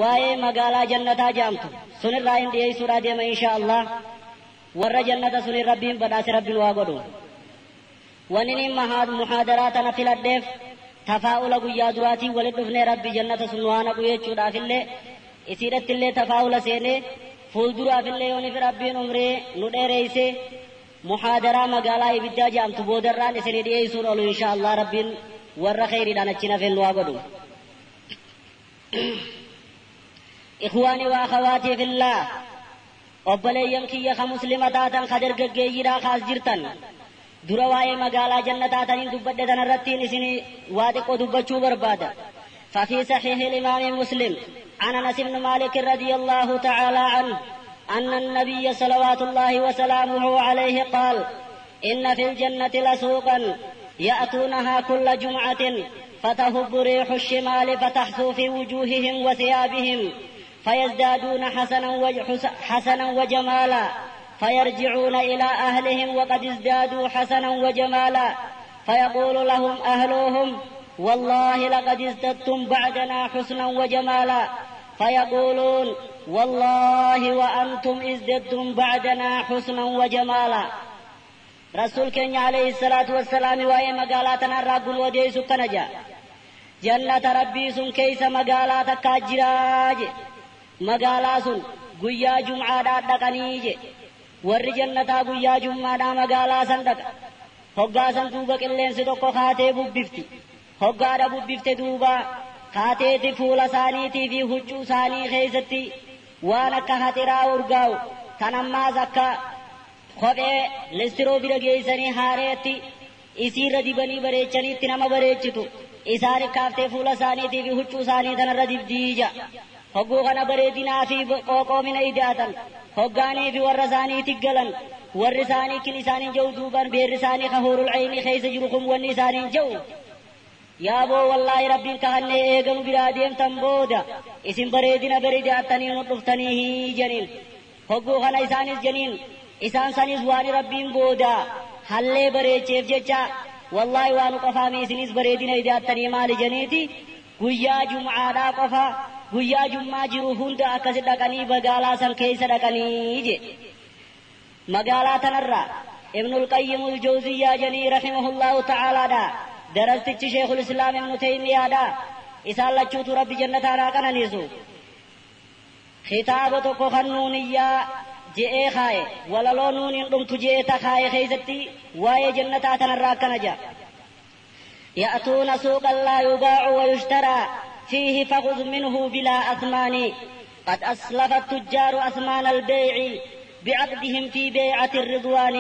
Waa'ee magaalaa jannataa jaamtu sunirraa hin dhiyeessuudhaa deema insha Allah. Warra jannata sunin Rabbiin badhaase Rabbiin waa godhu. Wanni muhaadaraa tana filadheef tafaa'ula guyyaa duraatiin walitti dhufnee Rabbi jannata sun waa naqu jechuudhaafillee isiidhattillee tafaa'ula seenee fuulduraafillee yoonif Rabbiin umrii nu dheereeyse muhaadaraa magaalaa ibiddaa jaamtu boodarraan isinii dhiyeessuun oolu insha Allah. Rabbiin warra kheyriidhaan achi nafeen nu waa godhu. إخواني وأخواتي في الله، obboleeyyan kiyya ka muslima taatan, ka dargaggeeyyiidhaa kaas jirtan, dura waa'ee magaalaa jannataa taniin dubbadhe tanarrattiin isin waa xiqqoo dubbachuu barbaada. ففي صحيح الإمام مسلم عن أنس بن مالك رضي الله تعالى عنه أن النبي صلوات الله وسلامه عليه قال: إن في الجنة لسوقا يأتونها كل جمعة فتهب ريح الشمال فتحثو في وجوههم وثيابهم فيزدادون حسنا وجمالا، فيرجعون إلى أهلهم وقد ازدادوا حسنا وجمالا، فيقول لهم أهلهم: والله لقد ازددتم بعدنا حسنا وجمالا، فيقولون: والله وأنتم ازددتم بعدنا حسنا وجمالا. رسول كenya عليه الصلاة والسلام waa'ee magaalaa tanarraa gun odeessu kana jaa. Jannata Rabbii sun keeysa magaalaa takkaa jiraa je. Magaalaa sun guyyaa jum'aadhaa dhaqanii je. Warri jannataa guyyaa jum'aadhaa magaalaa san dhaqa. Hoggaa san duuba qilleensi tokko kaatee bubbifti. Hoggaadha bubbifte duuba kaateeti fuula isaaniitii fi huccuu isaanii keessatti waan akka haxiraa urgaa'u tan ammaas akka kophee listiroo bira geessanii haareetti isiirra dibanii bareechaniitti nama bareechitu isaan kaaftee fuula isaaniitii fi huccuu isaanii tanarra dibdiija. Hogguu kana bareedinaa fi qooqoomina idaatan hoggaanii fi warra isaaniitti galan, warri isaanii kin isaaniin jedhu duubaan beerri isaanii ka huurul caynii keessa jiru kun wanni isaaniin jedhu: "Yaaboo, wallaahi Rabbiin kahannee eeganu biraa deemtan booda isin bareedina bareedaattanii nu dhuftanii" janiin. Hogguu kana isaanis janiin isaan sanis waan Rabbiin booda hallee bareecheef jecha, "Wallaahi waan qofaami isinis bareedina idaattanii maali" janiiti. Guyyaa jum'aadhaa qofa, guyyaa jum'aa jiru hunda akkasi dhaqanii magaalaa san keessa dhaqanii je. Magaalaa tanarraa Ibnul Qayyimul Jawziyyaa janii rahimahullahu ta'aalaadha, darastichi Sheekul Islaam Ibnu Taymiyaadha, isaan lachuutu Rabbi jannataan haa qananiisu, kitaaba tokko kan nuuniyyaa je'ee kaaye, walaloo nuuniin dhumtu je'ee ta kaaye keeysatti waa'ee jannataa tanarraa akkana jedha: يأتون سوقا لا يباع ويشترى فيه فخذ منه بلا أثمان، قد أسلف التجار أثمان البيع بعقدهم في بيعة الرضوان.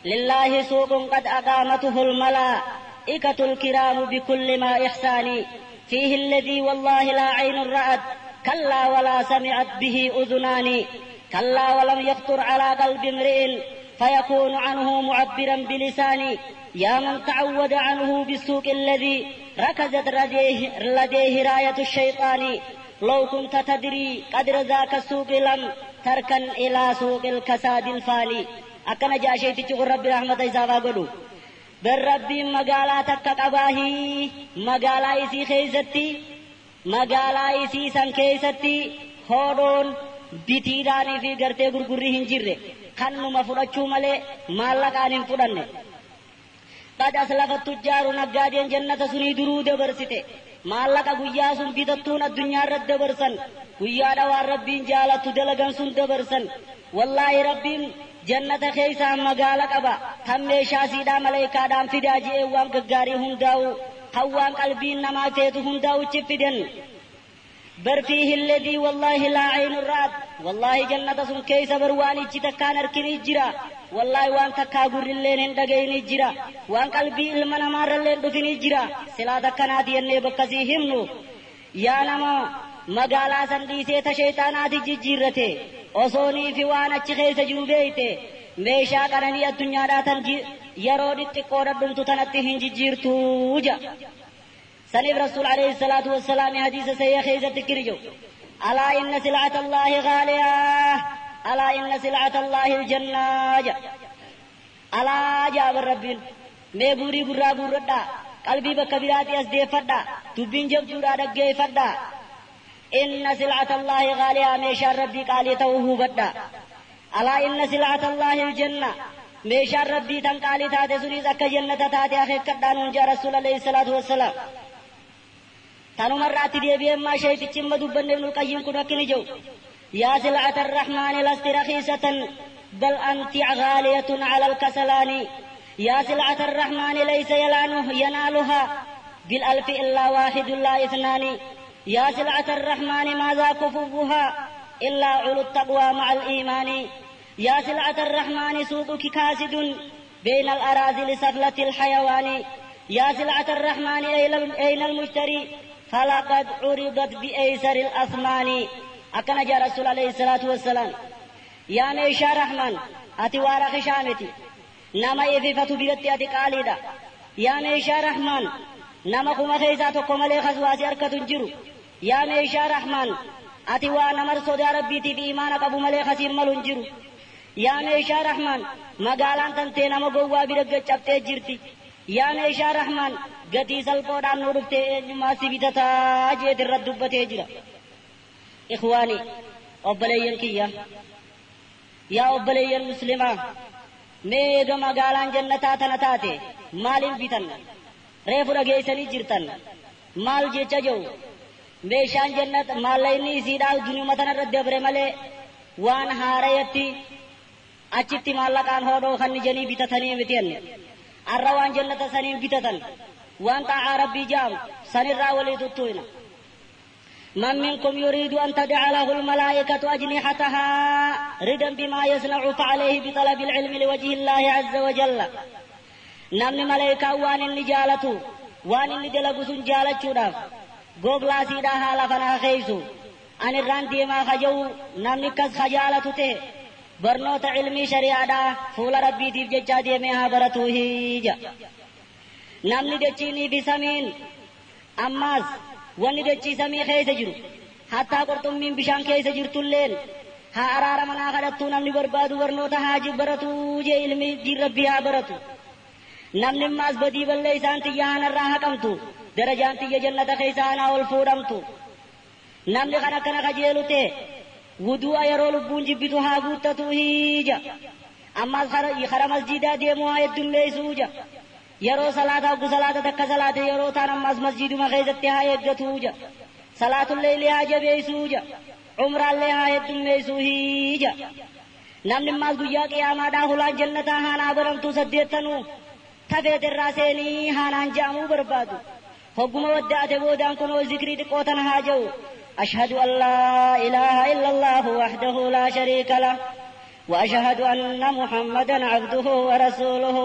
لله سوق قد أقامته الملائكة الكرام بكل ما إحسان، فيه الذي والله لا عين رأت كلا ولا سمعت به أذنان، كلا ولم يخطر على قلب امرئ فيكون عنه معبرا بلسان. يا من تعود عنه بالسوق الذي ركزت لديه راية الشيطان، لو كنت تدري قدر ذاك السوق لم تركن إلى سوق الكساد الفاني. أكن جاء شيء تقول ربي رحمة إسافا قلو بل ربي مقالا تكك أباهي مقالا إسي خيزتي مقالا إسي سن كيستي هودون bitiidhaanii fi gartee gurgurri hin jirre, kannuma fudhachuu malee maallaqaan hin fudhanne. Qad aslafa tujjaaru, naggaadeen jannata sunii duruu dabarsite maallaqa guyyaa sun bitattuun addunyaa irratti dabarsan, guyyaadha waan Rabbiin jaalattu dalagan sun dabarsan. Wallaahi Rabbiin jannata keessaa magaala qaba kan meeshaa siidhaa maleekaadhaan fidaa ji'ee waan gaggaarii hundaa'u kan waan qalbiin namaa feetu hundaa'u fidan. بر فيه الذي والله لا عين رأت، والله جنة سن كيس بر وان اجي تكان اركني جرا، والله وان تكا غر اللين هندغيني جرا، وان قلبي ilma namaarra illeen dhufini jira. Silaa takkanaati jennee bakkasii himnu, yaa nama magaalaa san dhiisee ta sheeyxaanaati jijjiirrate, osoonii fi waan achi keessa jiru beeyte meeshaa qananii addunyaadhaa tan yeroo xixiqqoo dhadhumtu tanatti hin jijjiirtuu ja. سنيف رسول عليه الصلاة والسلام حديث سيئ خيزة كرجو: ألا إن سلعة الله غالية، ألا إن سلعة الله الجنة. ألا جاب الربين mee guurii gurraa guurradhaa, qalbii bakka biraatii as deeffadhaa, dubbiin jabduudhaa dhaggeeffadhaa. Inna silcata Allaahi gaaliyaa, meeshaan Rabbii qaalii ta'uu hubadha. Alaa inna silcata Allaahi aljanna, meeshaan Rabbii tan qaalii taate sunis akka jannata taate akeekkadhaa nuun jaa Rasuul alayhi salaatu wassalaam. Tanumarraatti deebi'emmaa sheeytichi imma dubbanne Ibnul Qayyim kun akki ni jedhu: yaa silcata arrahmaani lasti rakhiisatan bal anti gaaliyatun ala alkasalaani. Yaa silcata arrahmaani laysa yanaaluhaa بالألف إلا واحد لا اثنان. يا سلعة الرحمن ماذا كفوها إلا علو التقوى مع الإيمان. يا سلعة الرحمن سوقك كاسد بين الأراذل سفلة الحيوان. يا سلعة الرحمن أين المشتري فلقد عرضت بأيسر الأثمان. أكن جاء رسول عليه الصلاة والسلام: يا ميشا رحمن أتي وارخ شامتي نما إففة بيتي أتي قاليدا. يا ميشا رحمن nama kuma keessaa tokko malee kaswaasi harkatu hin jiru. Yaa meeshaa Rahmaan, ati waa namar sodaa Rabbiitiif imaana qabu malee kasiin malu hin jiru. Yaa meeshaa Rahmaan, magaalaan tantee nama gowwaa bira gaccabtee jirti. Yaa meeshaa Rahmaan, gatii salphoodhaan nu dhuftee eenyummaa si bitataa jeet irra dubbatee jira. Ikhwaani, obboleeyyan kiyya, yaa obboleeyyan muslimaa, mee eega magaalaan jannataa tana taate maaliin bitanna? Reefu dhageessanii jirtan maal jecha jiru? Meeshaan jannat maallaqni isiidhaa duniyuma tanarra dabre malee waan haarayatti achitti maallaqaan hodhoo kan janii bitatanii miti jenne. Arra waan jannata saniin bitatan, waan xaa'aa Rabbii jaamu sanirraa walii tuttuina. من منكم يريد أن تدع له الملائكة أجنحتها ردا بما يصنع فعليه بطلب العلم لوجه الله عز وجل. Namni malaayikaa waan inni jaalatu waan inni dalagu sun jaalachuudhaaf googlaasiidhaa haala kana keeysu ani irraan deemaa kajawu, namni akkas kajaalatu ta'e barnoota ilmii shari'aadhaa fuula Rabbiitiif jechaa deemee haa baratuu hija. Namni dachiinii fi samiin, ammaas wanni dachii samii keessa jiru, hattaa qurxummiin bishaan keessa jirtulleen haa araara manaa kadhattuu namni barbaadu barnoota haa baratuu jee ilmii diin Rabbii haa baratu. Namni ammaas badii ballee isaan tiyya haanarraa haqamtu, darajaan tiyya jannata keessa haanaa ol fuudhamtu. Namni kan akkana kajeelu ta'e wudu'a yeroo lubbuun jibbitu haa guuttatu hiija. Ammaas kara masjiidaa deemuu haa heddummeessuuja. Yeroo salaataa hoggu salaata takka salaate yeroo taan ammaas masjiiduma keessatti haa eeggatuuja. Salaatullee haa jabeessuuja. Umraallee haa heddummeessuu hiija. Namni ammaas guyyaa qiyaamaadhaa hulaan jannataa haanaa banamtuu saddeettanuu tafeet irraa seenii haanaan je'amuu barbaadu. Hogguma wadda'ate boodaan kunoo zikrii xiqqoo tana haa je'u: أشهد أن لا إله إلا الله وحده لا شريك له وأشهد أن محمدا عبده ورسوله.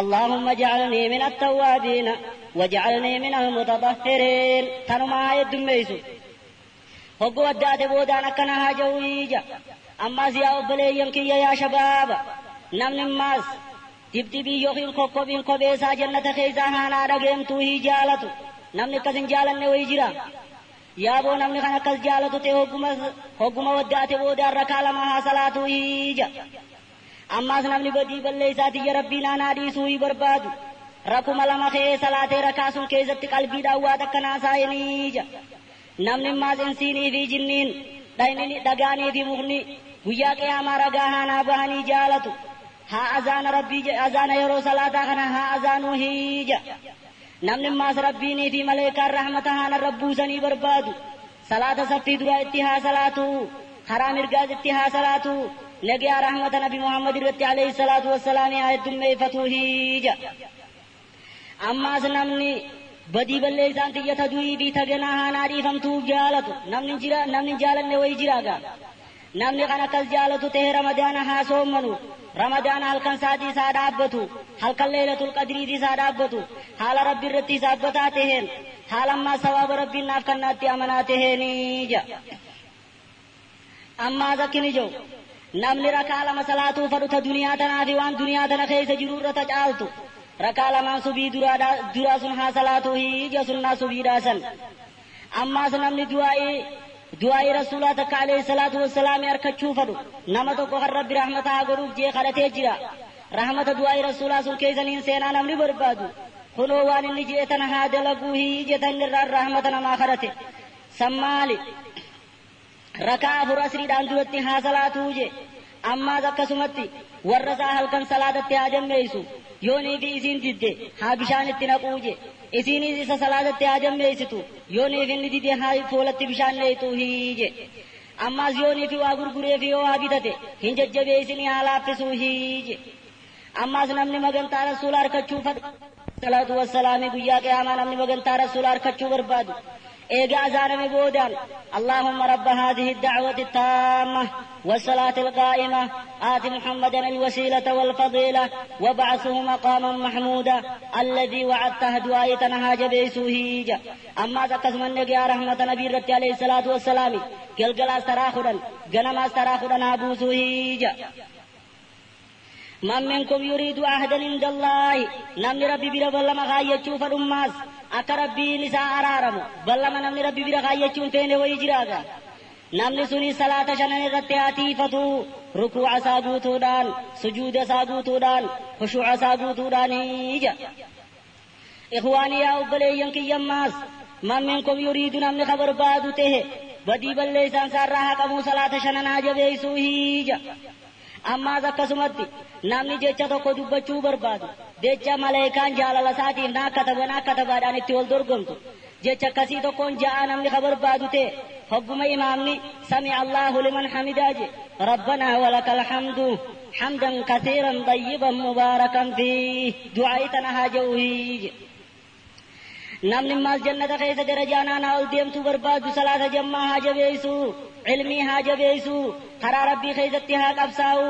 اللهم اجعلني من التوابين واجعلني من المتطهرين. تنما يدميسو هقو ودات بودان أكنا هاجويجا. أما زيا أبلي يمكي يا شباب، نمن ماس تبتبي يوخين كوكوبين كوبيسا جنة خيسا هانا رقمتو هي جالتو. نمن كسن جالن ويجرا yaaboo, namni kan akkas jaalatu ta'e hogguma waddaate boodaan rakaa lama haa salaatu hiija. Ammaas namni badii balleessaatiyya Rabbiin aanaa dhiisuu hi barbaadu rakuma lama kee salaatee rakaa sun keessatti qalbiidhaan waa takka naasaa'iniija. Namni ammaas insiinii fi jinniin dhayni dhagaanii fi mukni guyyaa qiyaamaa ragaa haanaa bahanii jaalatu haa azaana Rabbii azaana yeroo salaataa kana haa azaanuu hiija. Namni ammaas Rabbiinii fi maleekaan rahmata haana rabbuusanii barbaadu salaata saffii duraa itti haa salaatu, karaa mirgaas itti haa salaatu, nagiyaa rahmata Nabi Muhammad irratti alayhi salaatu wassalaam haa heddummeeffatuu hiija. Ammaas namni badii balleessaan tiyya du'ii fi taganaa haanaa dhiifamtuuf jaalatu, namni jira namni jaalanne wayii jiraagaa. Namni kan akkas jaalatu ta'e Ramadaana haa soommanu, Ramadaana halkan saatii isaa dhaabbatu, halkan Leelatul Qadriitii isaa dhaabbatu, haala Rabbi irratti isaabbataa taheen, haala ammaa sawaaba Rabbiin naaf kannaatti amanaa taheenii. Ammaas akkini jiru: namni rakaa lama salaatuu fadhu ta duniyaa tanaa fi waan duniyaa tana keessa jiru irra ta caaltu rakaa lamaan subii duraa sun haa salaatuu hiija, sunnaa subiidhaa san. Ammaas namni du'aa'ii Rasuulaa takka alayhi salaatu wassalaam harkachuu fadhu, nama tokko kan Rabbi rahmata haa godhuuf jee kadhatee jira, rahmata du'aa'ii Rasuulaa sun keessaniin seenaa namni barbaadu kunoo waan inni jee tana haa dalaguu hiija, tan irraan rahmata namaa kadhate. San maali? Rakaa afur asriidhaan duratti haa salaatuu je. Ammaas akkasumatti warra isaa halkan salaatatti haa jammeeysu. Yoonii fi isiin didde haa bishaan itti naquu je. Isiinis isa salaatatti haa jammeeysitu. Yoonii fi inni dide haa fuulatti bishaan neeyxuu je. Ammaas yoonii fi waa gurguree fi yoo waa bitate hin jajjabeeysinii haa laaffisuu je. Ammaas namni magantaa rasuula harkachuu fadhu salaatu wassalaamii guyyaa qiyaamaa namni magantaa rasuula harkachuu barbaadu eega azaaname boodaan اللهم رب هذه الدعوة التامة والصلاة القائمة آت محمدا الوسيلة والفضيلة وابعثه مقاما محمودا الذي وعدته. دعاء تنها جبيسو هيجا. أما akkasuman يا رحمة نبي رت عليه الصلاة والسلام galgalaas taraa 10 ganamaas taraa 10 haa buusuu hiija. من منكم يريد عهدا عند الله, namni rabbi bira ballama kaayyachuu fadhummaas akka rabbiin isaa araaramu ballama namni rabbi bira kaayyachuun feene wayi jiraaga. Namni suni salaata shanan irratti haa tiifatu, rukuuca isaa guutuudhaan, sujuuda isaa guutuudhaan, khushuuca isaa guutuudhaan ija. Ikhwaanii, yaa obboleeyyan kiyyammaas, من منكم يريد namni ka barbaadu tehe badii balleeysaan isaarraa haqamuu salaata shanan haa jabeeysuu hiija. Ammaas akkasumatti namni jecha tokko dubbachuu barbaadu, jecha maleekaan jaalala isaatiif naa kataba naa katabaadhaan itti wal dorgomtu, jecha akkasii tokkoon ja'a namni ka barbaadu ta'e, hogguma imaamni سمع الله لمن حمده je, ربنا ولك الحمد حمدا كثيرا طيبا مباركا فيه, du'aa tana haa ja'uhii. Namni maal jannata keessa darajaa naanaa ol deemtuu barbaadu salaata jammaa haa jabeessu, cilmii haa jabeessu, karaa rabbii keessatti haa qabsaa'u.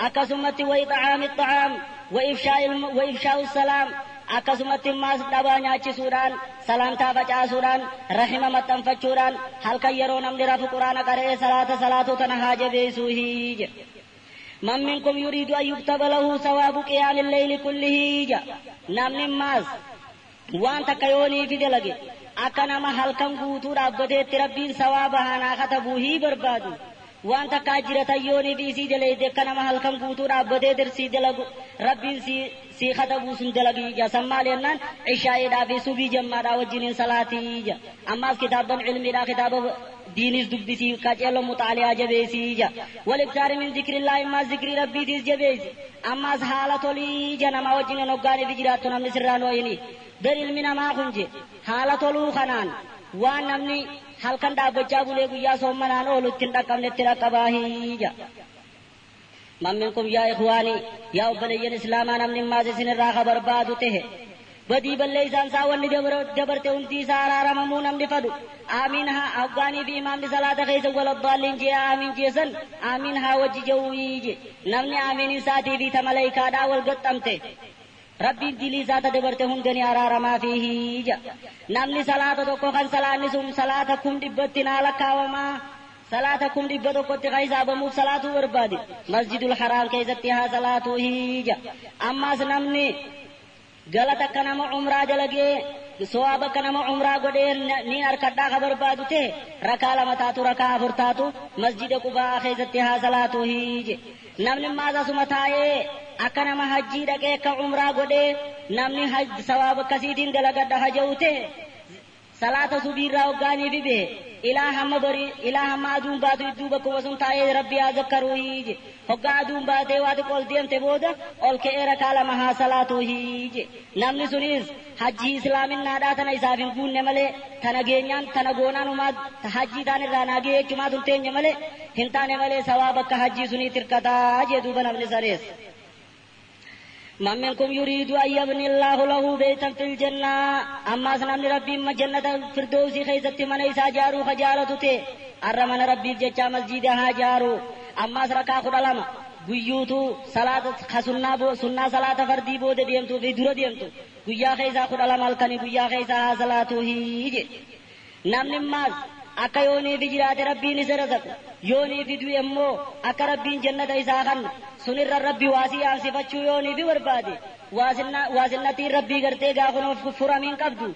Akkasumatti وإطعام الطعام وإفشاء السلام, akkasumatti maas dhabaa nyaachisuudhaan, salaamtaa facaasuudhaan, rahima maxxanfachuudhaan, halkan yeroo namni rafu quraana qara'ee salaata salaatuu tana haa jabeessuu jedhe. من منكم يريد أن يكتب له ثواب قيام الليل كله ja. Namni maas waan takka yoonii fi dalage akka nama halkan guutuu dhaabbateetti rabbiin sawaaba hanaa katabuuhii barbaadu, waan takka jiratan yoonii fi isii dalagde akka nama halkan guutuu dhaabbatee dirsii dalagu rabbiin sii katabuu sun dalagii ja. San maal jennaan, ishaa'iidhaa fi subii jammaadhaa wajjiniin salaatii ja. Ammaas kitaabban cilmiidhaa, kitaaba diinis dubbisii, qaceello muxaaliyaa jabeessii ja. والإكثار من ذكر الله, ammaas zikrii rabbiitiis jabeessi. Ammaas haala tolii ja namaa wajjiniin hoggaanii fi jiraattu namni sirraan ho'ini ber ilmi namaa kun je haala toluu kanaan waan namni halkan dhaabbachaa bulee guyyaa soommanaan oolu ittiin dhaqqabnetti dhaqqabaa ja. من منكم يا إخواني, yaa obboleeyyan islaamaa, namni maas isinirraa ka barbaadu tehe badii balleeysaan isaa wanni dabarte hundi isaa araaramamuu namni fadhu, aamiin haa hoggaanii fi imaamni salaata keessa ولا الضالين jee aamiin jeesan aamiin haa wajji jawwii je. Namni aamiin isaatii fi ta maleeykaadhaa wal gaxxamte rabbiin dilii isaa ta dabarte hundani araaramaa fiihi ja. Namni salaata tokko kan salaanni sun salaata 100,000tti naa lakkaawamaa, salaata 100,000tti kan hisaabamuuf salaatuu barbaade masjidul haraam keessatti haa salaatuu hiija. Ammaas namni galata akka nama umraa dalagee, sawaaba akka nama umraa godhee ni harkadhaa ka barbaadu ta'e, rakaa lama taatu, rakaa afur taatu masjida qubaa keessatti haa salaatuu hiije. Namni maas asuma taa'ee akka nama hajjii dhaqee akka umraa godhee namni sawaaba akkasiitiin dalagadha haja'u ta'e, salaata subiirraa hoggaanii fi behe ilaa hamma barii ilaa hamma aduun baatu idduu bakkuma sun taa'ee rabbi haa zakkaruu hiije. Hoggaa aduun baatee waa xiqqoo ol deemte booda ol ka'ee rakaa lama haa salaatuu hiije. Namni sunis hajjii islaaminaadhaa tana isaaf hin guunne malee, tana geenyaan tana goonaan umaa hajjii taan irraa naagee jechumaa tun teenye malee hin taane malee sawaaba akka hajjii sunii tirkataa jee duuba namni sanees. من منكم يريد أن يبني الله له بيتا في الجنة, ammaas namni rabbiin jannata firdoosi keessatti mana isaa jaaruu kajaalatu ta'e, arra mana rabbiif jecha masjida haa jaaru. Ammaas rakaa 12 guyyuutu salaata ka sunnaa salaata fardii booda deemtuu fi dura deemtu guyyaa keessaa 12 halkanii guyyaa keessaa haa salaatuu hiije. Namni maas akka yoonii fi jiraate rabbiin isa razaqu, yoonii fi du'e immoo akka rabbiin jannata isaa kannu sunirra rabbi waasii aansifachuu yoonii fi barbaade, waasinnatiin rabbii gartee gaafa furamiin qabdu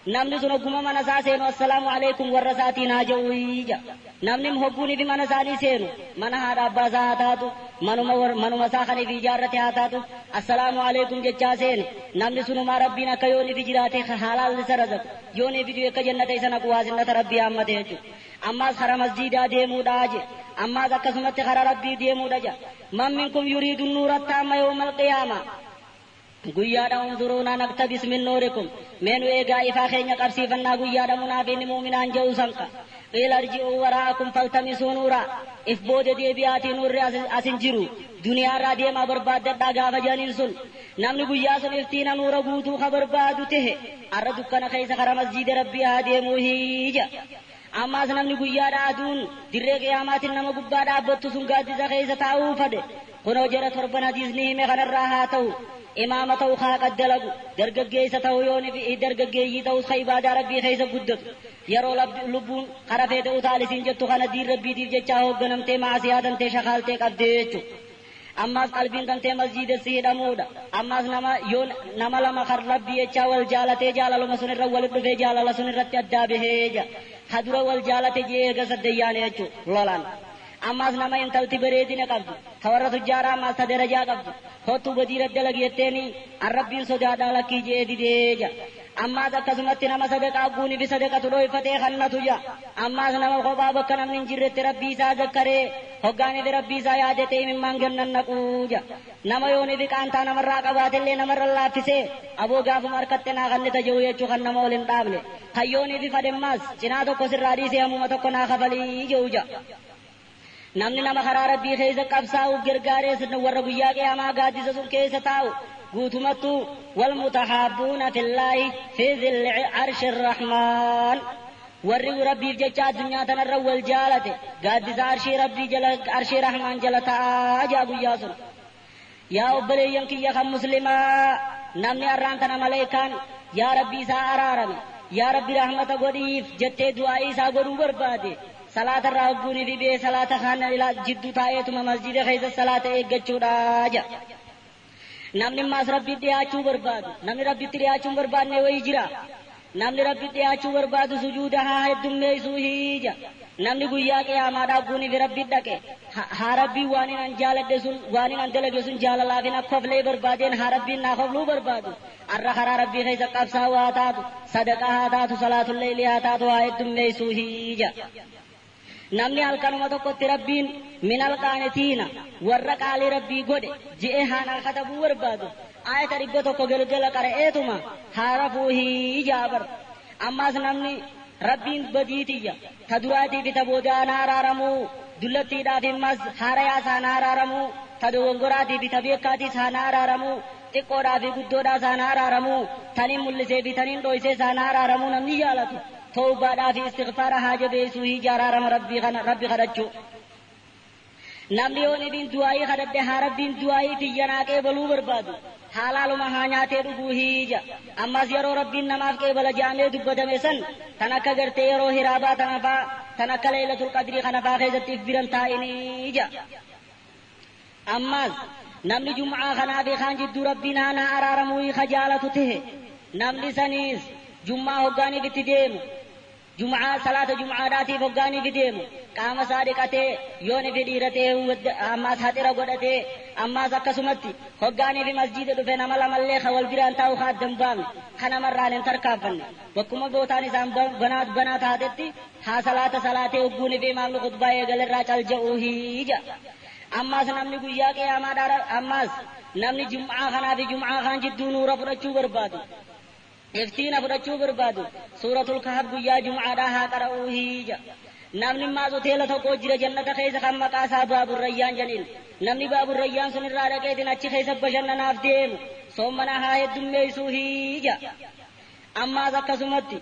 Namni sun hogguma mana isaa seenu assalaamu alaikum warra isaatiin haa jedhu ija. Namni hogguunii fi mana isaanii seenu mana haadha abbaa isaa haa taatu, manuma isaa kan ifi ijaarrate haa taatu, assalaamu alaikum jechaa seene. Namni sunumaa Rabbiin akka yoon ifi jiraate halaal isa razaqu, yoon ifi du'e akka jannata isa naqu waasinnata Rabbii hammate jechuudha. Ammaas kara masjiidaa deemuudhaa je. Ammaas akkasumatti kara Rabbii deemuudha je. Man minkum yuriidu nuura taamma yawmal qiyaama. Guyyaadha unzuruunaa naqtabis min nuurikum. Mee nu eegaa ifaa keenya qabsiifannaa guyyaadha munaafiqni muuminaan jedhu sanqa. Qiila irji'uu waraa'akum faltamisuu nuura. If booda deebi'aatii nuurri as hin jiru. Duniyaarraa deemaa barbaaddadhaa gaafa jedhaniin sun. Namni guyyaa sun iftiina nuura guutuu ka barbaadu tahe arra dukkana keessa kara masjiida Rabbii haa deemuu hiija. Ammaas namni guyyaadha aduun dirree qiyaamaatiin nama gubbaa dhaabbattu sun gaaddisa keessa taa'uu fadhe. Kunoo jara torban hadiisni hime kanarraa haa ta'u. Imaama ta'uu haa qaddalagu, dargaggeessa ta'uu yoon fi dargaggeeyyii ta'us ka ibaadaa Rabbii keessa guddatu. Yeroo lubbuun kara feete utaalisiin jettu kana diin Rabbiitiif jechaa hoogganamtee maasiyaa tantee shakaaltee qabdee jechuudha. Ammaas qalbiin tantee masjiida si hidhamuudha. Ammaas nama yoon nama lama kan Rabbii jechaa wal jaalatee jaalaluma sun irra walitti dhufee jaalala sun irratti addaa bahee jira. Hadura wal jaalate jee eega saddayyaane jechuudha lolaan. Ammaas nama intalti bareedina qabdu, ta warra tujjaaraa ammaas ta darajaa qabdu, kottu badii dalagi jetteeni Rabbiin sodaadhaa lakkii jee didee jira. Ammaas akkasumatti nama sadaqaa guunii fi sadaqatu dhoyfatee kannatu jira. Ammaas nama kophaa bakka namni hin jirretti Rabbii isaa zakkaree hoggaanii fi Rabbii isaa yaadatee imimmaan gannan naquu jira. Nama yoonii fi qaantaa namarraa qabaatellee namarra laaffisee aboo gaafuma harkatte naa kannita jiru jechuu kan nama ol hin dhaabne. Kan yoonii fi fadhemmaas cinaa tokko sirraa dhiisee hammuma tokko naa kafalii jiru jira. Namni nama karaa Rabbii keessa qabsaa'uuf gargaaree sirna warra guyyaa qiyaamaa gaaddisa sun keessa taa'u guutumattuu wal mutahaabbuuna fillaahi fi zilli arshi rahmaan. Warri Rabbiif jecha addunyaa tanarra wal jaalate gaaddisa arshii Rabbii jala arshii rahmaan jala taa'aa jaa guyyaa sun. Yaa obboleeyyan kiyya kan muslimaa, namni arraan tana maleekaan yaa Rabbi isaa araarame, yaa Rabbi rahmata godhiif jettee du'aa isaa godhuu barbaade. Salaata irraa hogguunii fi bee salaata kana jidduu taa'eetuma masjiida keessa salaata eeggachuudha jaa. Namni ammaas Rabbitti dhiyaachuu barbaadu, namni Rabbitti dhiyaachuu hin barbaanne wayii jira. Namni Rabbitti dhiyaachuu barbaadu sujuuda haa heddummeessuu hiija. Namni guyyaa qiyaamaadhaa hogguunii fi Rabbitti dhaqe haa Rabbiin waan hin an jaaladhe sun waan hin an dalage sun jaalalaaf hin akkoflee barbaadeen haa Rabbiin naa kofluu barbaadu. Arra karaa Rabbii keessa qabsaa'uu haa taatu, sadaqaa haa taatu, salaatul leeylii haa taatu haa heddummeessuu hiija. Namni halkanuma tokkotti Rabbiin minal qaanitiina warra qaalii Rabbii godhe ji'e haanaa katabuu barbaadu. Aayata 100 galgala qara'eetuma haa rafuu hiijaa bar. Ammaas namni Rabbiin badiitiyya ta duraatii fi ta boodaa na araaramuu, dullattiidhaaf immas haarayaa isaa na araaramuu, ta dogongoraatii fi ta beekkaatiis haa na araaramuu, xiqqoodhaa fi guddoodhaas haa na araaramuu, taniin mul'isee fi taniin dhoysee isaa na araaramuu namni jaalatu. Tawbaadhaa fi istighfaara haa jabeessuu hiija araarama Rabbii kana Rabbi kadhachuu. Namni yoon ibiin du'aayii kadhadhe haa Rabbiin du'aayii tiyya naa qeebaluu barbaadu. Haalaaluma haa nyaatee dhuguu hiija. Ammas yeroo Rabbiin namaaf qeebala jedhamee dubbatame san tan akka gartee yeroo hiraabaa tana faa tan akka Laylatul Qadrii kana faa keessatti if biran taa'inii ija. Ammas namni Jum'aa kanaa fi kaan jidduu Rabbiin haa naa araaramuu hiika jaalatu tahe namni saniis Jum'aa hoggaaniif itti deemu. Jum'aa salaata Jum'aadhaatiif hoggaaniif deemu qaama isaa dhiqatee yoon ifi dhiiratee ammaas haxira godhatee ammaas akkasumatti hoggaaniif masjiida dhufe nama lamallee ka wal biraan taa'u ka adda hin baafne ka namarraan hin tarkaanfanne bakkuma gootaan isaan banaa taatetti haa salaata salaatee hogguunii fi imaamni khutbaa eegalerraa cal ja'uu hiija. Ammaas namni guyyaa qiyaamaadhaa ammaas namni Jum'aa kanaa fi Jum'aa kaan jidduu nuura fudhachuu barbaadu. Iftiina fudhachuu barbaadu suuratul Kahf guyyaa Jum'aadhaa haa qara'uu hiija. Namni ammaas hoteela tokko jira jannata keessa kan maqaa isaa Baaburrayyaan jedhaniin. Namni Baaburrayyaan sun irraa dhaqeetiin achi keessa bashannanaaf deemu soommana haa heddummeessuu hiija. Ammaas akkasumatti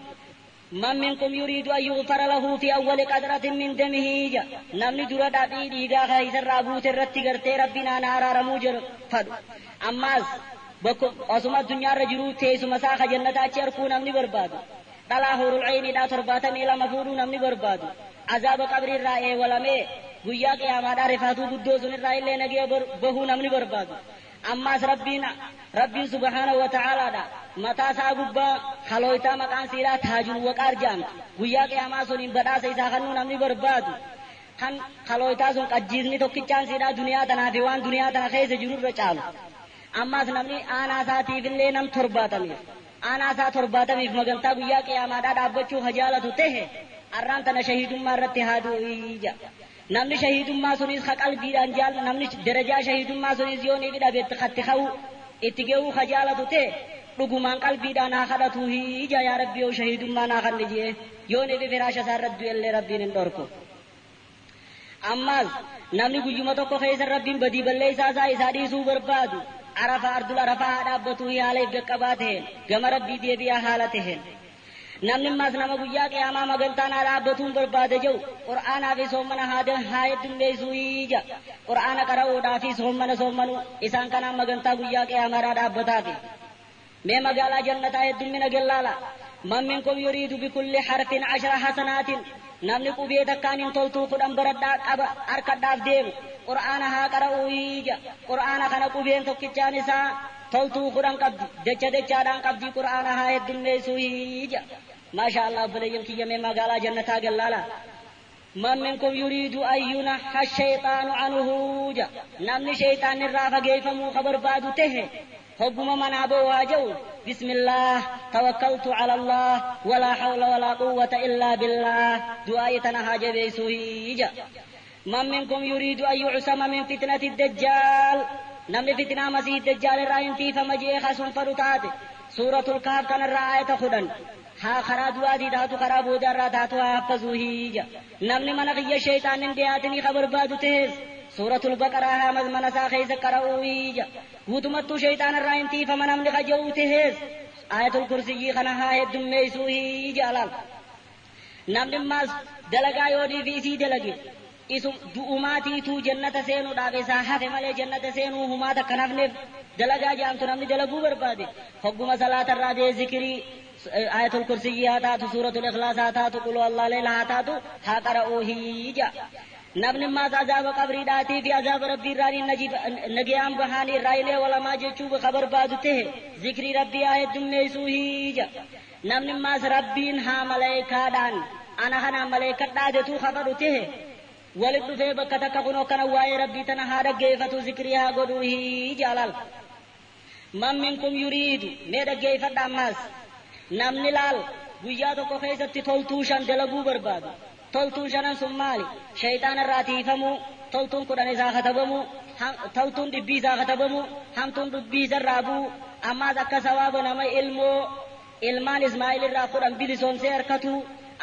man minkum yuriidu an yughfara lahu fi awwali qatratin min damihi ija. Namni dura dhabii dhiigaa keessarraa buute irratti gartee Rabbiin haa araaramuu jedhu fadhu. Ammaas bakka osuma addunyaarra jiruu teessuma isaa ka jannata achi arguu namni barbaadu. Dhalaa huurul cayniidhaa 72 fuudhuu namni barbaadu. Azaaba qabriirraa eewalamee guyyaa qiyaamaadhaa rifaatuu guddoo sunirraa illee nagee bahuu namni barbaadu. Ammaas rabbiin subhaanahu wa ta'aalaadha mataa isaa gubbaa halooytaa maqaan siiraa taajul waqaar jedhamtu guyyaa qiyaamaa suniin badhaasa isaa kennuu namni barbaadu kan halooytaa sun qajjiisni tokkichaan siiraa duniyaa tanaa fi waan duniyaa tana keessa jirurra caalu. Ammaas namni aanaa isaatiifillee nam 70 aanaa isaa 70 magantaa guyyaa qiyaamaadhaa dhaabbachuu hajaalatu tahe arraan tana shahiidummaa irratti haa du'u. Namni shahiidummaa sunis ka qalbiidhaan jaal namni darajaa shahiidummaa sunis yoo ni dhabetti katti ka'u itti ga'uu hajaalatu tahe dhugumaan qalbiidhaan haa kadhatu ija yaa rabbi yoo shahiidummaa naa kanne jee yoo ni firaasha isaa irratti du'ellee rabbiin hin dhorku. Ammaas namni guyyuma tokko keessa rabbiin badii balleessaa isaa isaa dhiisuu barbaadu arafa ardul arafaa haa dhaabbatu haala if qaqqabaa taheen gama rabbii deebi'aa haala taheen. Namni ammaas nama guyyaa qiyaamaa magantaan haa dhaabbatuun barbaade jedhu qur'aanaa fi soommana haa heddummeessuu ija qur'aana qara'uudhaa fi soommana soommanuu isaan kanaan magantaa guyyaa qiyaamaadhaa dhaabbataafi. Mee magaalaa jannataa heddummina gellaala. Man minkum yuriidu bikulli harfin 10 hasanaatin namni qubee takkaan hin toltuu 10 baradhaa qaba harkadhaaf deemu qur'aana haa qara'uu ija qur'aana kana qubeen tokkichaan isaa toltuu 10 qabdi jecha jechaadhaan qabdi qur'aana haa heddummeessuu ija. Maasha Allah obboleeyyan kiyya mee magaalaa jannataa gellaala. Man minkum yuriidu an yunaha shayxaanu anhu ja namni shayxaan irraa fageeffamuu ka barbaadu tahe hogguma manaa boo'aa jedhu bismillaah tawakkaltu ala allah walaa hawla walaa quwwata illaa billaah du'aa'ii tana haa jabeessuu ija. Man minkum yuriidu an yucsama min fitnati dajjaal namni fitnaa masiih dajjaal irraa hin tiifama jee kasuun fadhu taate suuratul kahf kanarraa aayata 10 haa karaa du'aatii taatu karaa boodaarraa taatu haa haffazuu ija. Namni mana kiyya shayxaan hin dhiyaatinii ka barbaadu tahes suuratul baqaraa haa mana isaa keessa qara'uu ija. Guutumattuu shayxaan irraa hin tiifama namni kaja'uu tahes aayatul kursiyyii kana haa heddummeessuu ija alaal. Namni ammaas dalagaa yoo dhiifi isii dalage isum du'umaatiituu jannata seenuudhaaf isaa hafe malee jannata seenuu humaa takka hafneef dalagaa jedhamtu namni dalaguu barbaade hogguma salaatarraa bee zikirii aayatul kursiyyii haa taatu suuratul ikhlaas haa taatu qul huwallahu leela haa taatu haa qara'uu ija. Namni ammaas azaaba qabriidhaatii fi azaaba rabbii irraa nagayaan bahaanii irraa illee walamaa jechuu ka barbaadu tahe zikrii rabbii haa heddummeessuu ija. Namni ammaas rabbiin haa maleekaadhaan ana kanaan maleekadhaa jetuu ka fadhu tahe walit dhufee bakka takka kunoo kana waa'ee rabbii tana haa dhaggeeffatu zikrii haa godhuu ija laal. Man minkum yuriidu mee dhaggeeffadha ammaas namni laal guyyaa tokko keessatti toltuu 5 dalaguu barbaadu. Toltuun 5 sun maali? Shayxaan irraa tiifamuu, toltuun 10 isaa katabamuu, toltuun 100 isaa katabamuu, hamtuun 100 isarraa bu'uu, ammaas akka sawaaba nama ilmoo ilmaan Ismaa'il irraa 10 bilisoomsee harkatuu,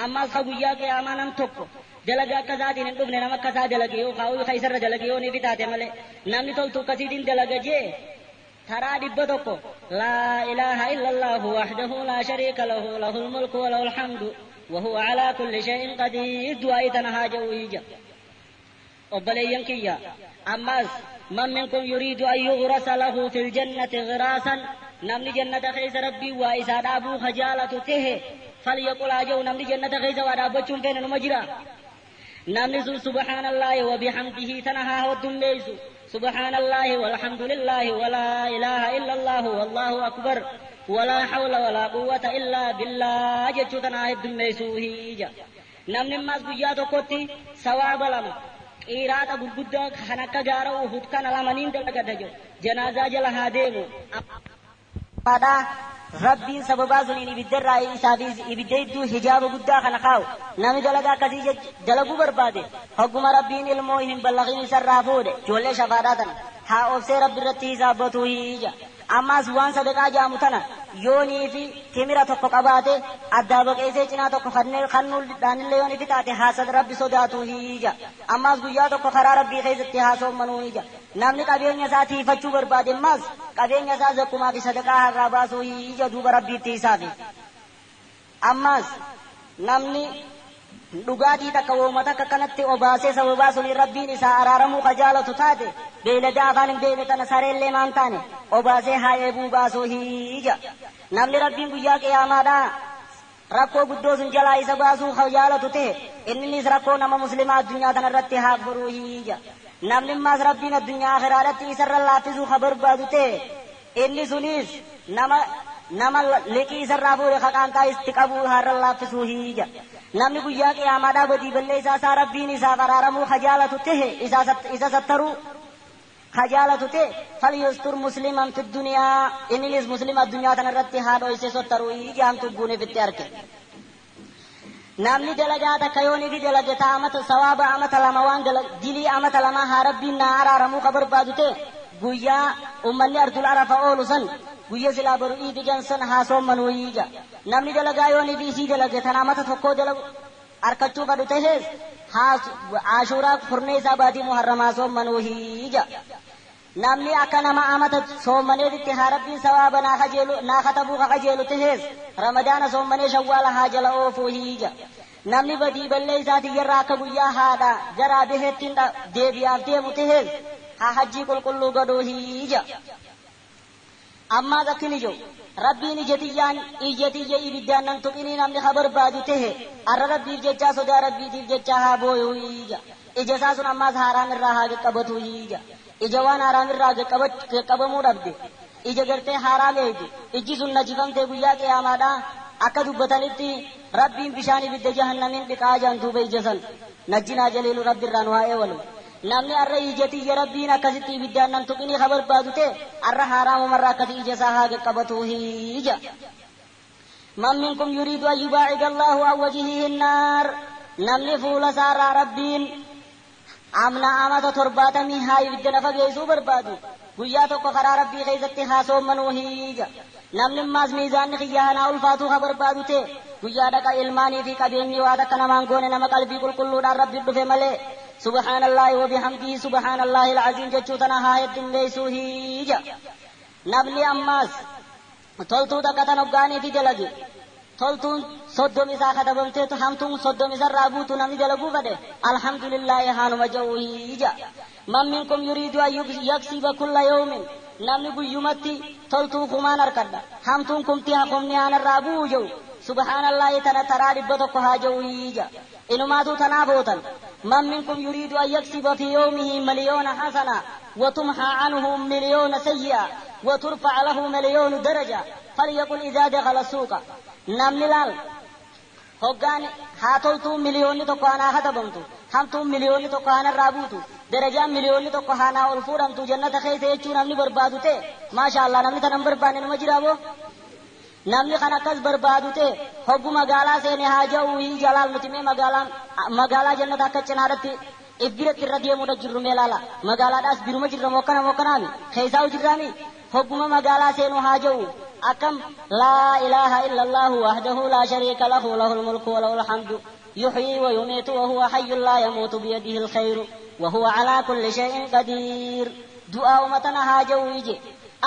ammaas ka guyyaa qiyaamaa nam tokko dalagaa akka isaatiin hin dhufne nama akka isaa dalage yoo kaa'uu ka isarra dalage yoo ni bitaate malee namni toltuu akkasiitiin dalaga jee taraa 100 laa ilaaha illallahu wahdahu laa shariika lahu lahul mulku wa lahul hamdu وهو على كل شيء قدير دعاء تنهاجه إيجا. أبليين كيا أماس من منكم يريد أن يغرس له في الجنة غراسا نمني جنة خيس ربي وإسا دابو خجالة ته فليقل أجو نمني جنة خيس ودابتشم فين نمجرا نمني سبحان الله وبحمده تنهى والدميس سبحان الله والحمد لله ولا إله إلا الله والله أكبر ولا حول ولا قوة إلا بالله جتشو تنهى الدميس هيجا. نمني ماس قيا تقوتي سواب لما قيرات غرغدا خنكا جارو أحد كان لمنين دلقا جنازة جلها ديمو rabbiin sababaa suniin ibiddarraa isaa fi ibidda hedduu hijaaba guddaa kana kaa'u namni dalagaa akkasii dalaguu barbaade hogguma rabbiin ilmoo hin ballaqin isarraa fuudhe ijoollee shafaadhaa tana haa obsee rabbi irratti hisaabbatuu hiija. Ammaas waan sadaqaa jaamu tana yoonii fi timira tokko qabaate addaa baqeessee cinaa tokko kannuudhaanillee yoon ifi taate haa rabbi sodaatu hiija. Ammaas guyyaa tokko karaa rabbii keessatti haa soommanuu hiija. Namni qabeenya isaa tiifachuu barbaade ammaas qabeenya isaa zakkumaa fi sadaqaa harraa baasuu hiija duuba rabbiitti isaafi. Ammaas namni dhugaatii takka wooma takka kanatti obaasee sababaa suniin rabbiin isaa araaramuu kajaalatu taate beeylada afaan hin beekne tana sareellee maan taane obaasee haa eebuu baasuu hiija. Namni rabbiin guyyaa qiyaamaadhaa rakkoo guddoo sun jalaa isa baasuu kajaalatu ta'e inninis rakkoo nama muslimaa addunyaa tanarratti haa furuu hiija. Namni ammaas Rabbiin addunyaa akhiraadhatti isarra laaffisuu ka barbaadu ta'e inni sunis nama liqii isarraa fuudhe ka qaanqaa itti qabu har'a laaffisuu hiija. Namni guyyaa qiyaamaadhaa badii balleessaa isaa Rabbiin isaaf araaramuu ka jaalatu ta'e isa sattaruu ka jaalatu ta'e falyustur musliman fi duniyaa inninis muslima addunyaa tanarratti haa dhoyse sottaruu hiija hamtu guuniif itti arge. Namni dalagaa takka yoonii fi dalage ta amata sawaaba amata lama waan dilii amata lama haa Rabbiin naa araaramuu ka barbaadu ta'e guyyaa ummanni ardul arafa oolu san guyya silaa baru iidi jansan haa soommanuu hiija. Namni dalagaa yoonii fi isii dalage tan amata tokkoo dalagu arkachuu fadhu tahees haa ashuuraa furnee isaa baatii muharramaa soommanuu hiija. Namni akka nama amata soommaneetitti haa Rabbiin sawaaba naa kajeelu naa katabuu ka kajeelu tahees ramadaana soommanee shawwaala haa jala oofuu hiija. Namni badii ballee isaatii yarraa akka guyyaa haadha garaa biheettiin deebi'aaf deemu tahees haa hajjii qulqulluu godhuu hiija. Ammaas akkin ijoo Rabbiin ijatiyyaan ijatiyya ibiddaan nan tuqinii namni ka barbaadu tahe arra Rabbiif jechaa sodaa Rabbiitiif jechaa haa booyuu hiija. Ija isaa sun ammaas haaraam irraa haa qaqqabatu hiija. Ija waan haaraam irraa qaqqabamuu dhabde ija gartee haaraam eegde ijji sun najifamtee guyyaa qiyaamaadhaa akka dubbatanitti Rabbiin bishaan ibidda jahannamiin dhiqaa jaan duuba ija san najjinaa jaliilu Rabbi irraa nu haa eewalu. Namni arra ijatiyya Rabbiin akkasitti ibiddaan nan tuqinii ka barbaadu ta'e arra haaraamumarraa akkasi ija isaa haa qaqqabatu hiija. Man minkum yuriidu an yubaacida Allahu an wajhihi innaar. Namni fuula isaarraa Rabbiin amna amata 70 haa ibidda nafa geessuu barbaadu guyyaa tokko karaa Rabbii keessatti haa soommanuu hiija. Namni ammaas miizaanni kiyyaa naa ulfaatuu ka barbaadu ta'e guyyaa dhaqa ilmaanii fi qabeenyi waa takka namaan goone nama qalbii qulqulluudhaan Rabbi dhufe malee subhaanallaahi wa bihamdihi subhaanallaahi alcaziim jechuu tana haa heddummeessuu hiija. Namni ammaas toltuu takka tan hoggaanii fi dalage toltuun 30 isaa katabamteetu hamtuun 30 isarraa buutu namni dalaguu fedhe alhamdulillaahi haanuma ja'uu hiija. Man minkum yuriidu an yaksiba kulla yawmin namni guyyumatti toltuu kumaan harkadha hamtuun kumtii hakumni haanarraa bu'uu ja'u subhaanallaahi tana taraa 100 haa ja'uu hiija. Inumaatu tanaa bootan. Man minkum yuriidu an yaksiba fi yawmihi miliyoona hasana wa tumhaa anhu miliyoona sayyi'a wa turfa'a lahu miliyoonu daraja falyaqul idaa dakhala suuqa. Namni laal hoggaan haa toltuu miliyoonni 1 aanaa katabamtu hamtuun miliyoonni 1 aanarraa buutu darajaan miliyoonni 1 aanaa ol fuudhamtu jannata keessa jechuu namni barbaadu ta'e maasha Allah namni tanan barbaanne nama jiraaboo. Namni kan akkas barbaadu ta'e hoggu magaalaa seene haa ja'uu hiija laal nuti mee magaalaa jannata akka cinaadhatti if biratti irra deemuudha jirru mee laala magaalaadhaas biruma jirra mokkana mokkanaami keessaa jirraami hogguma magaalaa seenu haa ja'u akkam laa ilaaha illallaahu wahdahu laa shariika lahu lahul mulku wa lahul hamdu yuhyi wa yumiitu wa huwa hayyun laa yamuutu biyadihi alkhayru wa huwa alaa kulli shay'in qadiir. Du'aa umatana haa ja'u ije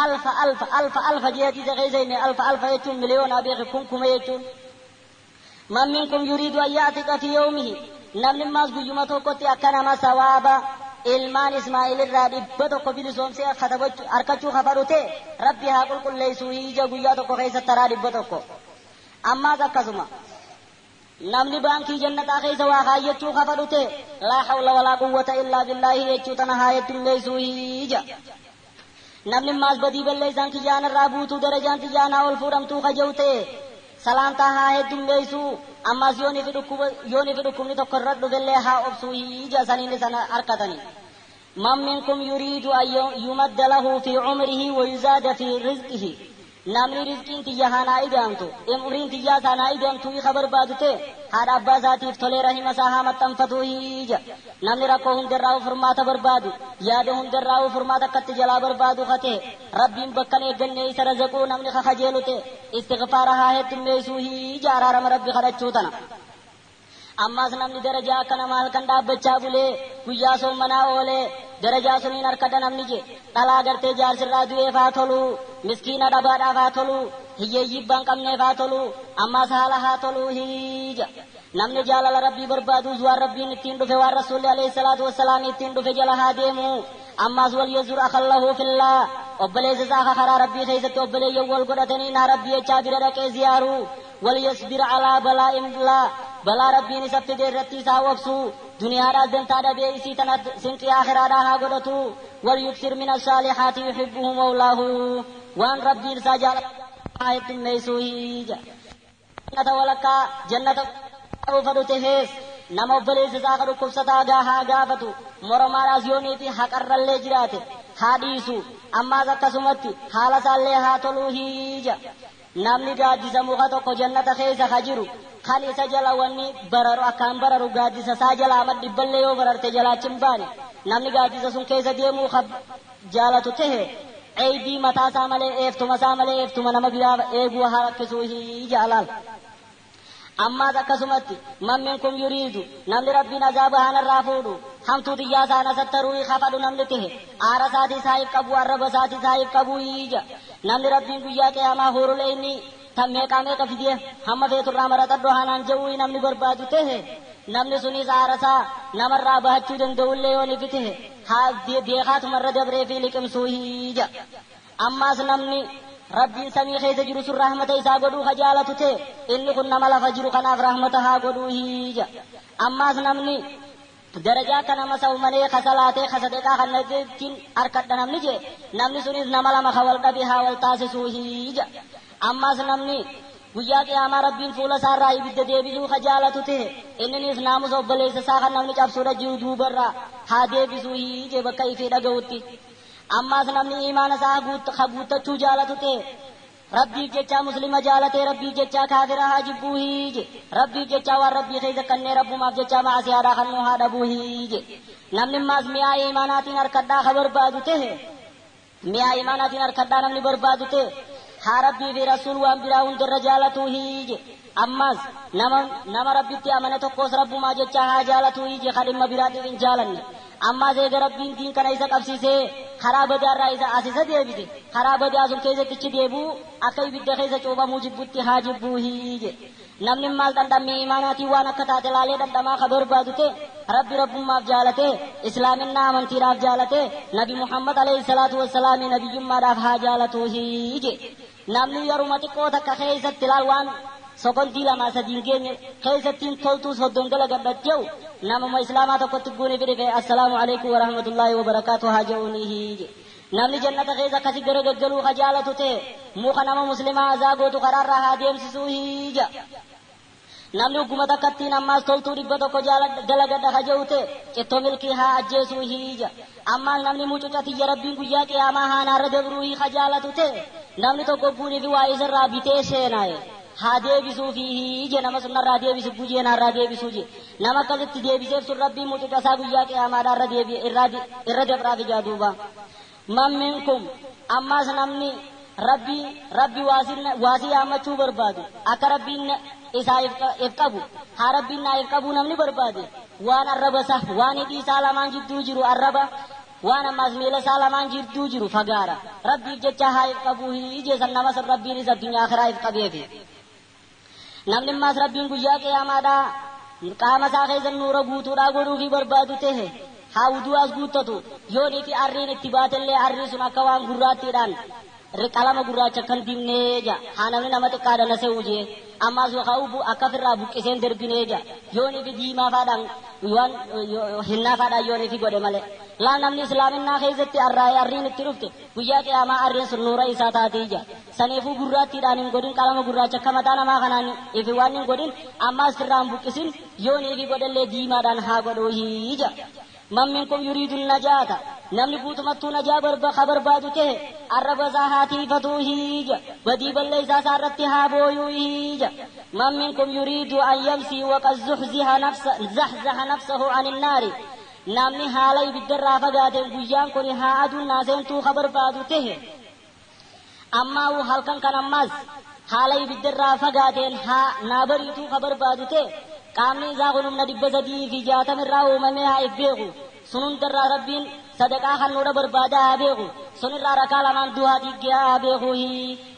alfa alfa alfa alfa jeetii keessa alfa alfa jechuun miliyoona beeki kun kuma jechuun. Man minkum yuriidu an ya'tika fi yawmihi namni ammaas guyyuma tokkotti akka nama sawaaba ilmaan Ismaa'il irraa 100 bilisoomsee harkachuu kafadhu ta'e Rabbi haa qulqulleessuu hiija guyyaa tokko keessa taraa 100. Ammaas akkasuma namni baankii jannataa keessa waa kaayyachuu kafadhu ta'e laa hawla walaa quwwata illaa billaahi jechuu tana haa heddummeessuu hiija. Namni ammaas badii balleessaan kiyyaan irraa buutuu darajaan kiyyaanaa ol fuudhamtuu kaja'u ta'e salaantaa haa heddummeessuu ammaas yoonii fi dhukkubni tokko irra dhufellee haa obsuu hiija saniin sana harkatanii. Man minkum yuriidu an yumadda lahu fi cumrihi wa yuzaada fi rizqihi. Namni rizqiin tiyya haa naa ida'amtu umriin tiyyaa isaa naa ida'amtu ka barbaadu ta'e haadha abbaa isaatiif tolee rahima isaa haa maxxanfatu hiija. Namni rakkoo hundarraa furmaata barbaadu yaada hundarraa furmaata akkatti jalaa barbaadu ka ta'e Rabbiin bakka hin eegganne isa razaquu namni ka kajeelu ta'e istighfaara haa heddummeessuu hiija araarama Rabbi kadhachuu tana. Ammaas namni darajaa akka nama halkan dhaabbachaa bulee guyyaa soommanaa oolee darajaa suniin harkadha namni je dhalaa gartee jaarsirraa du'eef haa tolu miskiina dhabaadhaaf haa tolu hiyyeeyyii hin qabneef haa tolu ammaas haala haa tolu hiija. Namni jaalala Rabbii barbaadu waan Rabbiin ittiin dhufe waan Rasuulli alayhi salaatu wassalaam ittiin dhufe jala haa deemu. Ammaas wal yazur akhallahu fillah obboleessa isaa karaa Rabbii keessatti obboleeyyan wal godhatanii naa Rabbii jechaa bira dhaqee ziyaaru. Waliyasbir alaa balaa imlaa balaa rabbiin isa fide irratti isaa obsu duniyaadhaas dantaa dhabee isii tana sinqii akhiraadhaa haa godhatu. Walyuksir min assaalihaati yuhibbuhu mawlaahu waan rabbiin isaa jaalatu haa heddummeessuu hija. Jannata walakkaa jannata fadhu tahees nama obboleessa isaa ka dhukkubsataa gaa haa gaafatu moromaadhaas yoonii fi haqarrallee jiraate haa dhiisu ammaas akkasumatti haala isaallee haa toluu hija. Namni gaaddisa muka tokko jannata keessa ka jiru kan isa jala wanni bararu akkaan bararu gaaddisa isaa jala amma dhibballee yoo bararte jalaachi hin baane namni gaaddisa sun keessa deemuu ka jaalatu tahe eeybii mataa isaa malee eeftuma isaa malee eeftuma nama biraa eeguu haa rakkisuu hija alaal. Ammaas akkasumatti man minkum yuriidu namni rabbiin azaaba haanarraa fuudhu hamtuu xiyyaa isaa nasattaruu kafadhu namni tahe aara isaatii saayif qabu arraba isaatii saayif qabu hija. Namni rabbiin guyyaa qiyaamaa hurulee inni tan meeqaa meeqa fidee hamma feeturraa maratadhu haanaan ja'uu namni barbaadu tahe namni sunis aara isaa namarraa bahachuu danda'ullee yoo ni fite haa beekaatumarra dabree fi liqimsuu hija. Ammaas namni rabbiin samii keessa jiru sun rahmata isaa godhuu ka jaalatu ta'e inni kun nama lafa jiru kanaaf rahmata haa godhuu hija. Ammaas namni darajaa akka nama sa'u malee ka salaatee ka sadeqaa kan ittiin harkadha namni jee namni sunis nama lama ka wal dhabe haa wal taasisuu hija. Ammaas namni guyyaa qiyaamaa rabbiin fuula isaarraa ibidda deebisuu ka jaalatu ta'e inninis naamusa obboleessa isaa kan namni cabsuudha jiru duubarraa haa deebisuu hije bakka ifee dhaga'utti. Ammaas namni imaana isaa ka guuttachuu jaalatu ta'e rabbiif jecha muslima jaalatee rabbiif jecha kaafira haa jibbuu hije. Rabbiif jecha waan rabbii keessa kannee rabbumaaf jecha maasiyaadhaa kan nuu haa dhabuu hije. Namni ammaas mi'aa imaanaatiin harkadhaa ka barbaadu ta'e mi'aa imaanaatiin harkadhaa namni barbaadu ta'e haa rabbii fi rasuul waan biraa hundarra jaalatuu hije. Ammaas nama rabbitti amane tokkos rabbumaa jecha haa jaalatuu hije ka dhimma biraatiif hin jaalanne. Ammaas eega rabbiin diin kana isa qabsiisee karaa badaarraa isa as isa deebise karaa badaa sun keessatti deebuu akka ibidda keessa cuuphamuu jibbutti haa jibbuu hije. Namni maal dhandhammii imaanaatiin waan akka taate laalee dhandhamaa ka barbaadu ta'e rabbi rabbummaaf jaalatee islaaminaa amantiidhaaf jaalatee nabi Muhammad alayhi salaatu wassalaamii nabiyyummaadhaaf haa jaalatuu hije. Namni yeruma xiqqoo takka keessatti laal waan soqontii lama sadiin geenye keessattiin toltuu soddon dalagadha jedhu namuma islaamaa tokkotti guuni fidhife assalaamu alaikum warahmatullaahi wabarakaatu haa jedhuunii hije. Namni jannata keessa akkasi gara gaggaluu ka jaalatu ta'e muka nama muslimaa azaa gootu karaarraa haa deemsisuu hija. Namni ugguma takkattiin ammaas toltuu 100 dalagadha ka jedhu ta'e cittoo milkii haa ajjeesuu hija. Ammaas namni mucuca tiyya rabbiin guyyaa qiyaamaa haanaarra dabruu ka jaalatu ta'e namni tokko guunii fi waa isarraa bitee seenaaye haa deebisuu fi hije nama sunnarraa deebisu gujeenarraa deebisuu je nama akkasitti deebiseef sun rabbiin mucuca isaa guyyaa qiyaamaadhaarra deebi irra dabraaf ijaa duuba. Man minkum ammaas namni rabbi waasii yaammachuu barbaadu akka rabbiin isaa if qabu haa rabbiin naa if qabu namni barbaade waan arraba isaa waan hidhii isaa lamaan jidduu jiru arraba waan ammaas miila isaa lamaan jidduu jiru fagaara rabbiif jecha haa if qabu hije san nama san rabbiin isa addunyaa akhiraa if qabeefi. Namni ammaas rabbiin guyyaa qiyaamaadhaa qaama isaa keessa nuura guutuudhaa godhuufii barbaadu tahe haa wuduu as guuttatu yoonii fi arriin itti baatellee arrii sun akka waan gurraattiidhaan qalama gurraacha kan dibnee ja haa namni nama xiqqaadha na se'u jee ammaas haa akka ofirraa buqqiseen darbinee ja yoonii fi diimaa faadhaan waan hinnaa faadhaan yoonii fi godhe malee laal namni islaaminaa keessatti arriin itti dhufte guyyaa qiyaamaa arriin sun nuura isaa taatii ja saniifuu gurraattiidhaan hin godhin qalama gurraacha akka mataa namaa kanaan ifi waan hin godhin ammaas firraan buqqisin yoonii fi godhellee diimaadhaan haa godhuu hija. Man minkum yuriidu najaata namni guutumattuu najaa ka barbaadu ta'e arraba isaa haa tiifatuu hija badii balleessaa isaa irratti haa booyuu hija. Man minkum yuriidu an yamsii waqad zahzaha nafsahu an innaari namni haala ibiddarraa fagaateen guyyaan kun haa aduun naaseentuu ka barbaadu ta'e ammaa halkan kan ammaas haala ibiddarraa fagaateen haa naa bariituu ka barbaadu ta'e qaamni isaa kun humna 360 irraa uumamee haa if beeku sun hundarraa rabbiin sadaqaa kannuudha barbaada haa beeku sun irraa rakaa lamaan duhaa diggee haa beeku.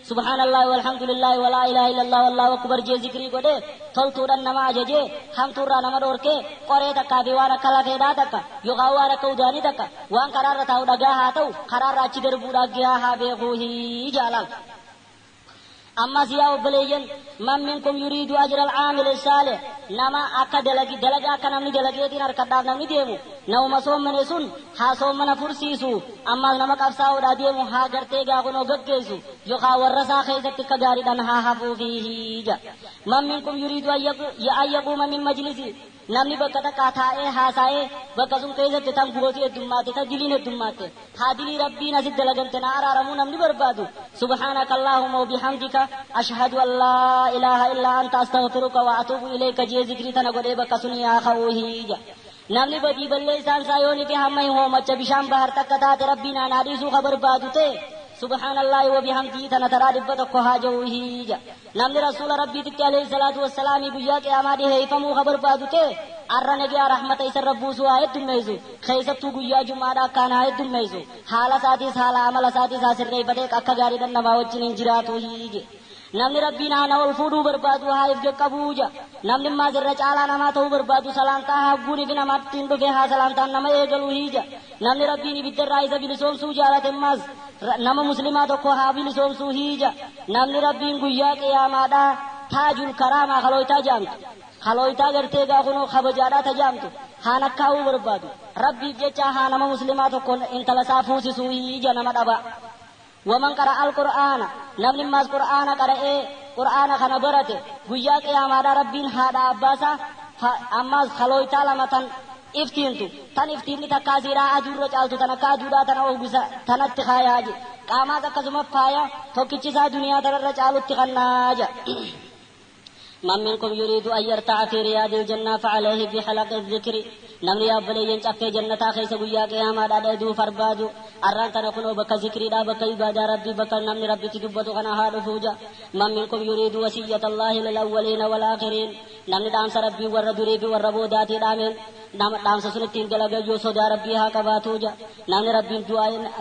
Subhaanallahi walhamdulillahi walaa ilaaha illallah wallahu akbar jee zikrii godhee toltuudhaan nama ajajee hamtuurraa nama dhorkee qoree takkaa fi waan akka lafeedhaa takka yookaan waan akka udaanii takka waan karaarra taa'u dhagaa haa ta'u karaarra achi darbuudhaaf gahaa haa beeku jaalal. Ammas yaa obboleeyyan, man minkum yuriidu ajra alcaamil saalih, nama akka dalagi dalaga akka namni dalageetiin harkadhaaf namni deemu nama soommane sun haa soommana fursiisu. Ammas nama qabsaa'uudhaa deemu haa gartee gaakunoo gaggeessu yookaan warra isaa keessatti akka gaariidhaan haa hafuufiija. Man minkum yuriidu an yaquuma min majlisi, namni bakka takkaa taa'ee haasa'ee bakka sun keessatti tan gootii heddummaate tan diliin heddummaate haa dilii rabbiin asitti dalagamte na araaramuu namni barbaadu, subhaanaka allaahumma wa bihamdika ashhadu an laa ilaaha illaa anta astaghfiruka wa atuubu ilayka jee zikrii tana godhee bakka sun haa ka'uuhiija. Namni badii balleessaan isaa yoon fi hamma hin hoomacha bishaan bahar takka taate rabbiin aanaa dhiisuu ka barbaadu ta'e, subhaanallahi wa bihamdihi tana taraa 100 haa ja'uuhiija. Namni rasuula rabbiititti alayhi salaatu wassalaamii guyyaa qiyaamaa dhiheeffamuu ka barbaadu ta'e, arra nagaa rahmata isarra buusuu haa heddummeessu, keessattuu guyyaa jumaadha akkaan haa heddummeessu, haala isaatiis haala amala isaatiis haa sirreeffatee akka gaariidhaan namaa wajjin hin jiraatu hiije. Namni rabbiin haana ol fuudhuu barbaadu haa if qaqqabuuja. Namni immaas irra caalaa namaa ta'uu barbaadu salaantaa haa guunii fi namattiin dhufe haa salaantaan nama eegaluu hiija. Namni rabbiin ibiddarraa isa bilisoomsuu jaalate immaas nama muslimaa tokko haa bilisoomsuu hiija. Namni rabbiin guyyaa qiyaamaadhaa taajul karaamaa kalooytaa jaamtu kalooytaa gartee gaakunoo kabajaadhaa tajaamtu haan akkaa'uu barbaadu rabbiif jecha haa nama muslimaa tokko intala isaa fuusisuu hiija nama dhaba. ومن قرأ القرآن نمن ماس قرآن قرأ قرآن خنا برته گویا قیامت ربین هذا عباسا اماس خلویتا لمتن افتینتو تن افتینni takkaa siiraa aduurra caaltu tan akka aduudhaa tana ogusa tanatti kaayaa je qaamaas akkasuma faaya tokkichisaa duniyaa tanarra caalutti kannaa je. من منكم يريد أن يرتع في رياض الجنة فعليه بحلق الذكر. نمني أبلي ينشف جنة خيس ويا قيامة دادو فربادو أران تنكونو بك ذكري دا بك عبادة ربي بك نمني ربي تدبتو خنا هادو فوجا. من منكم يريد وصية الله للأولين والآخرين، نمني دامس ربي ور دري ور بوداتي دامين دامس سنتين دلغ جو سودا ربي ها قباتوجا. نمني ربي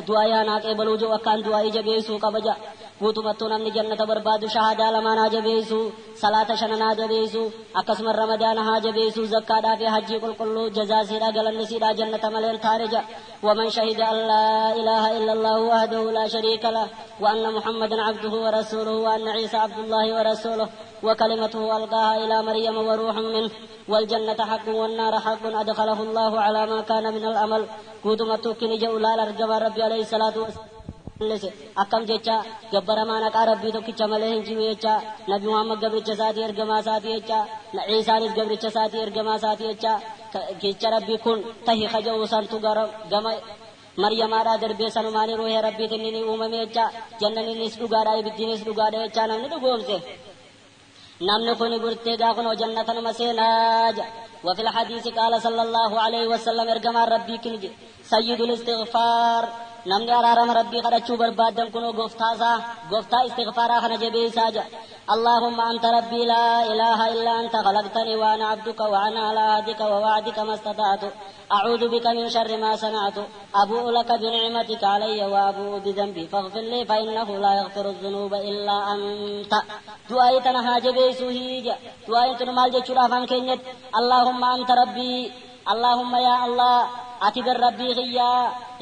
دعاء نا قبلو جو وكان دعاء جبيسو قبجا. guutumattuu namni jannata barbaadu shahadaa lamaan haa jabeessu, salaata shanan haa jabeessu, akkasuma ramadaana haa jabeessu, zakkaadhaa fi hajjii qulqulluu jazaasiidhaa galannisiidhaa jannata maleen taarija. ومن شهد أن لا إله إلا الله وحده لا شريك له وأن محمدا عبده ورسوله وأن عيسى عبد الله ورسوله وكلمته ألقاها إلى مريم وروح منه والجنة حق والنار حق أدخله الله على ما كان من الأمل. guutumattuu kini jedhu laal argama rabbi alayhi salaatu wasalaam akkam jecha gabbaramaan haqaa rabbii tokkicha malee hin jiru jecha, nabi Muhammad gabricha isaatii ergamaa isaatii jecha, Ciisaanis gabricha isaatii ergamaa isaatii jecha, jecha rabbii kun tahi kaja'u santu gama Maryamaadhaa darbee sanumaanii ruuhee rabbiitiin inni uumame jecha, jannaniinis dhugaadha ibiddiinis dhugaadha jecha namni dhugoomse. Namni kun gurtee gaakunoo jannatanuma seenaa ja. وفي الحديث قال صلى الله عليه وسلم ارجما ربي كنجي سيد الاستغفار، نمني أرارم ربي قد بربادم كنو غفتاسا غفتا استغفارا خنا جبيسا جا. اللهم أنت ربي لا إله إلا أنت خلقتني وأنا عبدك وأنا على عهدك ووعدك ما استطعت أعوذ بك من شر ما صنعت أبوء لك بنعمتك علي وأبوء بذنبي فاغفر لي فإنه لا يغفر الذنوب إلا أنت. دعاء تنها جبيسو هيجا دعاء تنمال جچورا فان كينيت اللهم أنت ربي اللهم يا الله أتبر ربي غيا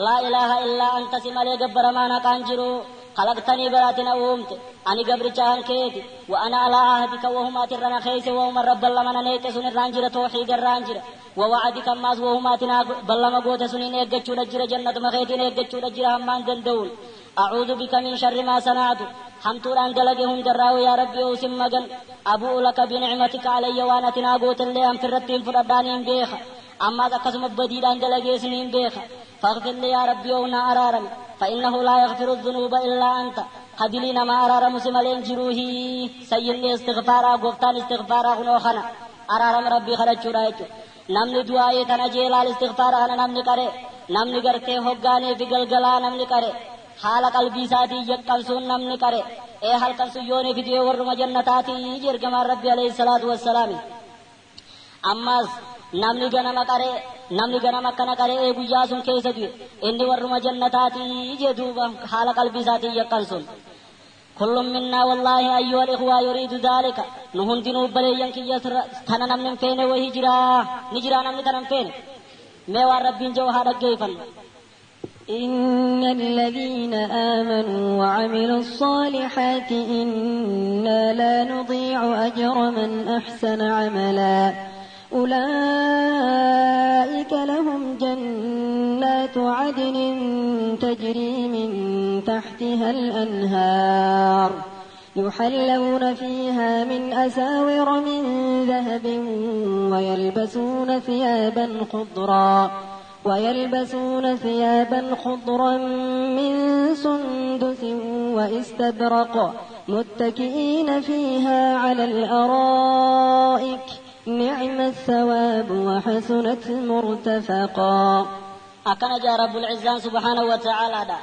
لا إله إلا أنت سمالي قبرمانا كانجرو خلقتني براتنا أومت أني قبر جاهن كيتي وأنا على عهدك وهما ترنا خيس وهما رب اللمنا نيت سن الرانجر توحيد الرانجر ووعدك ماز وهما تنا بلما قوت سن نيجتشو نجر جنة مخيتي نيجتشو نجر همان دندول أعوذ بك من شر ما صنعت حمتوران دلقهم دراو يا ربي وسمغن أبوء لك بنعمتك علي وأنا تنا قوت اللي أم في الرتين فردانين بيخ أما تقسم بديدان دلقيسنين بيخ فاغفر لي يا ربي ونا أرارم فإنه لا يغفر الذنوب إلا أنت قدلين ما أرارم سمالين جروهي سيدني استغفارا قفتان استغفارا غنوخنا أرارم ربي خرج رايتو نمني دعائي تنجيلال استغفارا نمني كره نمني قرتي هقاني في قلقلا نمني كره حال قلبي ساتي يقنسون نمني كره اي حال قنسو في ديو ورم جنتاتي يرجم ربي عليه الصلاة والسلام. أما namni ganama qaree namni ganama akkana qaree guyyaa sun keessa du'e inni warruma jannataatii jee duuba haala qalbii isaatiin yakkan sun. كل منا والله أيها الإخوة يريد ذلك نهندنو بليان كي تنا نمن فين وهجرا نجرا نمن تنم فين ميوا ربين جو هذا كيفن إن الذين آمنوا وعملوا الصالحات إنا لا نضيع أجر من أحسن عملا أولئك لهم جنات عدن تجري من تحتها الأنهار يحلون فيها من أساور من ذهب ويلبسون ثيابا خضرا من سندس واستبرق متكئين فيها على الأرائك نعم الثواب وحسنت مرتفقا. أكن جاء رب العزة سبحانه وتعالى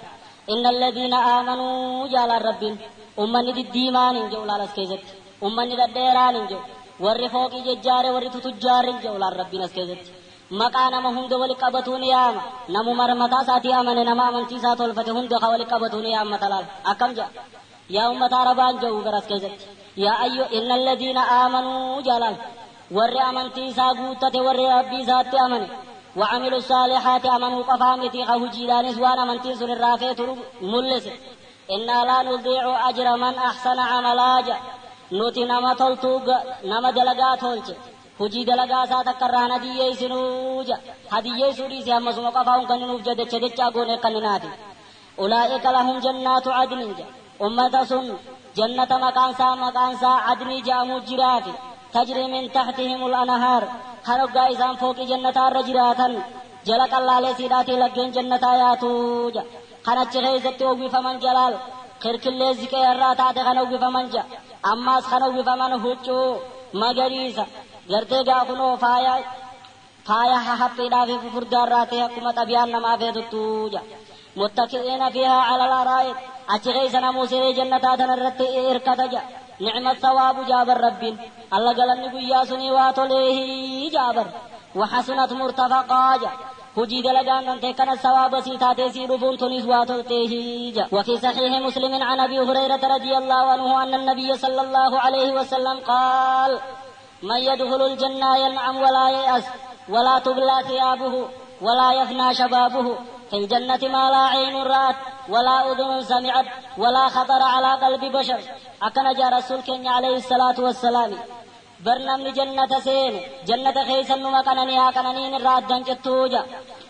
إن الذين آمنوا جال رب أمني الديمان جولا لسكيزت أمني الديران جو ورّي فوق ججار ورّي تجار جولا رب نسكيزت maqaa nama hunda wali qabatuun yaama namuma mataa isaatii amane nama amantii isaa tolfate hunda ka wali qabatuun yaama talaal akkam jedha yaa ummata arabaan jedhu garas keessatti yaa ayyo inna alladhiina aamanuu jalaal warri amantii isaa guuttate warri rabbii isaatti amane وعملوا الصالحات أمنوا قفامتي خهجيدانس وأنا من تنسل الرافيت ملس إنا لا نضيع أجر من أحسن عملا نوتي نما تلتو نما دلقا تولش hojii dalagaa isaa takka irraan hadiyyeessinuu jedha. Hadiyyeessuu dhiisee ammasuma qofaa'uun kan nuuf jedhecha jechaa goone kanninaati. Ulaa'ika lahum jannaatu adnin jedha. Ummata sun jannata maqaansaa adnii jedhamu jiraafi. Tajri min tahtihimul anhaar kan hoggaa isaan fooqii jannataa irra jiraatan jala qallaalee siidhaatii laggeen jannataa yaatu jedha. Kan achi keessatti uwwifaman jalaal kirkillee ziqee irraa taate kan uwwifaman jedha. Ammaas kan uwwifaman huccuu magariisa. Gartee gaafunoo faaya hahaphiidhaa fi fufurdaarraa ta'e akkuma xabiyaan namaa feetuttuu jedha. Muttaki'iina fiihaa alal araa'ik achi keessa namuu siree jannataa tanarratti hirkata jedha. Nicma sawaabu jaabar rabbiin alla galanni guyyaa sunii waa toleehii jaabar. Waxasunat murtafaqaa jedha. hujii dalagaan kan ta'e kana sawaaba sii taatee sii dhufuun tunis waa tolteehii jedha. وفي صحيح مسلم عن أبي هريرة رضي الله عنه أن النبي صلى الله عليه وسلم قال من يدخل الجنة ينعم ولا ييأس ولا تبلى ثيابه ولا يفنى شبابه في الجنة ما لا عين رأت ولا أذن سمعت ولا خطر على قلب بشر. أكن جاء رسول كن عليه الصلاة والسلام برنامج جنة سين جنة خيسا نما كنني كننين الراد دنجتوجا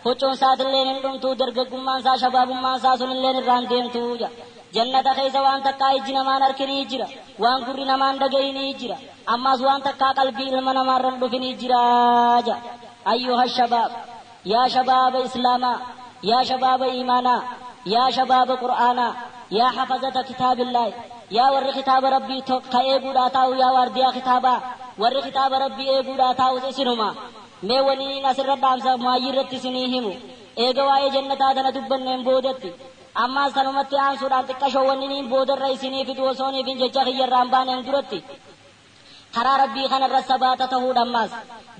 huccuun isaatilleen hin dhumtuu dargaggummaan isaa shabaabummaan isaa sunilleen irraan deemtuuja. Jannata keessa waan takkaa ijji namaan harkinii jira, waan gurri namaan dhagayinii jira, ammas waan takkaa qalbii ilma namaarra hin dhufinii jira. Ayyuha shabaab, yaa shabaaba islaamaa, yaa shabaaba iimaanaa, yaa shabaaba qur'aanaa, yaa hafazata kitaabillaahi, yaa warri kitaaba rabbii ka eeguudhaa taa'u, yaa waardiyaa kitaabaa, warri kitaaba rabbii eeguudhaa taa'u isinuma. Mee waliin asirra dhaamsa maayyirratti isinii himu eega waa'ee jannataa tana dubbanneen boodatti ammaas tanumatti aansuudhaan xiqqashoo wanni boodarra isinii fidu osooniif hin jecha kiyyarraan baaneen duratti karaa rabbii kanarra sabaata ta'uudha. Ammaas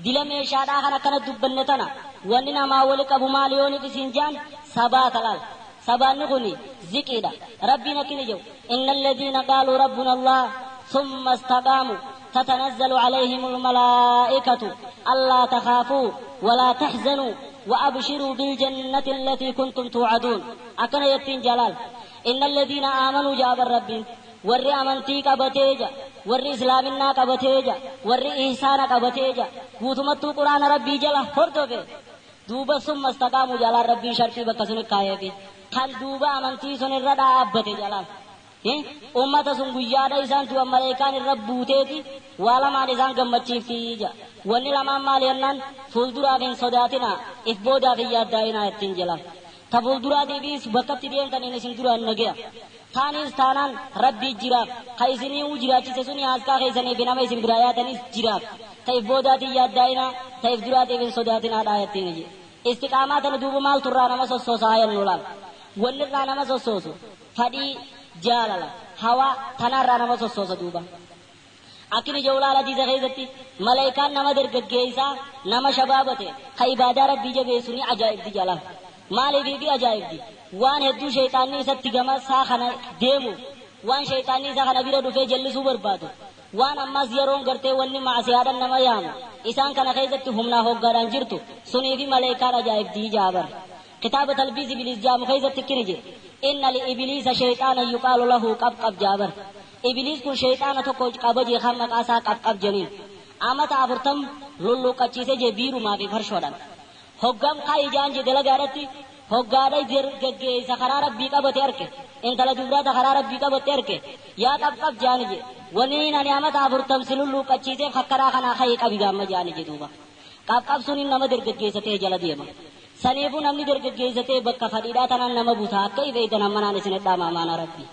dila meeshaadhaa kan akkana dubbanne tana wanni namaa wali qabu maal yooniif isin jaan sabaata laal. Sabaanni kun ziqiidha. Rabbiin akkini jedhu inna alladhiina qaaluu rabbuna allah summa istaqaamuu تتنزل عليهم الملائكة ألا تخافوا ولا تحزنوا وأبشروا بالجنة التي كنتم توعدون. أكن يتين جلال إن الذين آمنوا جاب الرب ور أمنتي قبتيجا ور إسلامنا قبتيجا ور إحسان قبتيجا قوتمتو قرآن ربي جل هردوفي دوبا ثم استقاموا جلال ربي شرطي بكسن كايفي كان دوبا أمنتي سن الردى أبتي جلال ummata sun guyyaadha isaan du'a maleekaan irra buuteeti waa lamaan isaan gammachiiftii jedha. Wanni lamaan maal jennaan fuulduraaf hin sodaatinaa if boodaaf hin yaaddaa'inaa ittiin jedhan. Ta fuulduraatiifis bakkatti deemtaniin isin duraan nagaya. Taanis taanaan rabbii jiraaf ka isinii jiraachise suni haaskaa keessanii fi nama isin biraa yaadanis jiraaf. Ta if boodaatiin yaaddaa'inaa ta if duraatiif hin sodaatinaadhaa ittiin jedhe. Istiqaamaa tana duuba maaltu irraa nama sossoosaa jennu laal. Wanni irraa nama sossoosu fadhii jaalala hawaa tanarraa nama sossoosa duuba. Akkini jawlaala diisa keessatti malaayikaan nama dargaggeessaa nama shabaabate ka ibaadaa rabbii jabeessu ni ajaa'ibdi jala. Maaliif fi ajaa'ibdi? Waan hedduu sheexaanni isatti gama isaa kana deemu waan sheexaanni isaa kana bira dhufee jallisuu barbaadu waan ammas yeroon gartee wanni maasiyaadhaan nama yaamu isaan kana keessatti humnaa hoggaadhaan jirtu sunii fi malaayikaan ajaa'ibdi jaabar. Kitaaba Talbiis Ibliis jaamu keessatti kini jedhe inna li ibliisa shayxaana yuqaalu lahu qabqab jaabar. Ibliis kun shayxaana tokko qaba jee kan maqaa isaa qabqab jeniin. Amata 40 lulluuqqachiisee jee biirumaa fi farshoodhaan. Hoggaam kaayijaan jee dalagaadhatti hoggaadha geggeessa karaa rabbii qabate arke. Intala dubraata karaa rabbii qabate arke. Yaa qabqab jaani jee. Waniin ani amata 40 si lulluuqqachiiseef hakkaraa kanaa kayii qabi gaamma jaani jee duuba. Qabqab suniin nama dargaggeessa ta'e jala deema. Saniifuu namni dargaggeessa ta'e bakka fadhiidhaa tanaan nama butaa akka ifeeytan hammanaan isin dhaamaa amaanaa rabbii.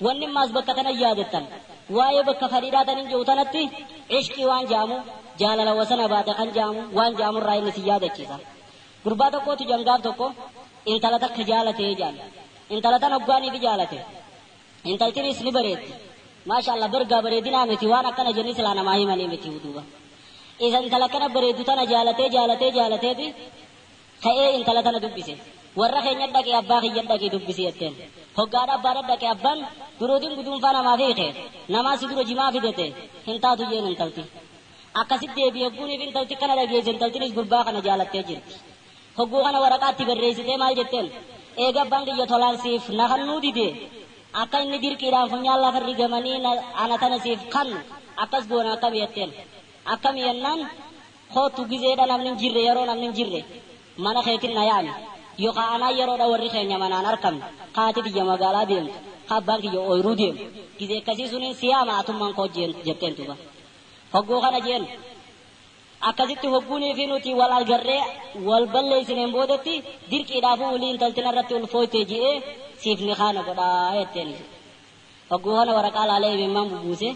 Wanni ammaas bakka tana yaadattan waa'ee bakka fadhiidhaa tanin jiru tanatti ishqii waan jaamu jaalala wasana baate kan jaamu waan jaamurraa inni si yaadachiisa. Gurbaa tokkootu jangaaf tokko intala takka jaalatee jaala. Intala tan hoggaaniif jaalate. Intaltinis ni bareeddi. Maasha Allah bargaa bareedinaa miti waan akkana jenni silaa namaa himanii miti duuba. Isa intala kana bareeddu tana jaalatee jaalatee jaalateeti ka'ee intala tana dubbise. Warra keenya dhaqee abbaa kiyya dhaqee dubbise jetteen. Hoggaadha abbaa dhaqee abbaan duruutiin guduunfaa namaa fiike namaa si dura jimaa fidete hin taatu jeen intalti. Akkasitti deebi'ee hogguuniif intalti kana dhageesse intaltinis gurbaa kana jaalattee jirti. Hogguu kana waraqaatti barreessitee maal jetteen eega abbaan kiyya tolaan siif na kannuu dide akka inni dirqiidhaan funyaan lafa rigamanii ana tana siif kannu akkas goona akkami jetteen. Akkami jennaan kootu gizeedha namni hin jirre yeroo namni hin jirre mana keetiin na yaami. Yookaan anaa yeroodha warri keenya manaan argamne kaati biyya magaalaa deemtu abbaan kiyya ooyiruu deemu gizee akkasii suniin siyaama atummaan koo jetteen tuba. Hogguu kana jeen akkasitti hogguunii fi nuti wal agarree wal balleessineen boodatti dirqiidhaafuu walii intaltina irratti ulfooytee ji'ee siif ni kaana godhaa jetteen. Hogguu kana waraqaa laalee imimmaan bubuuse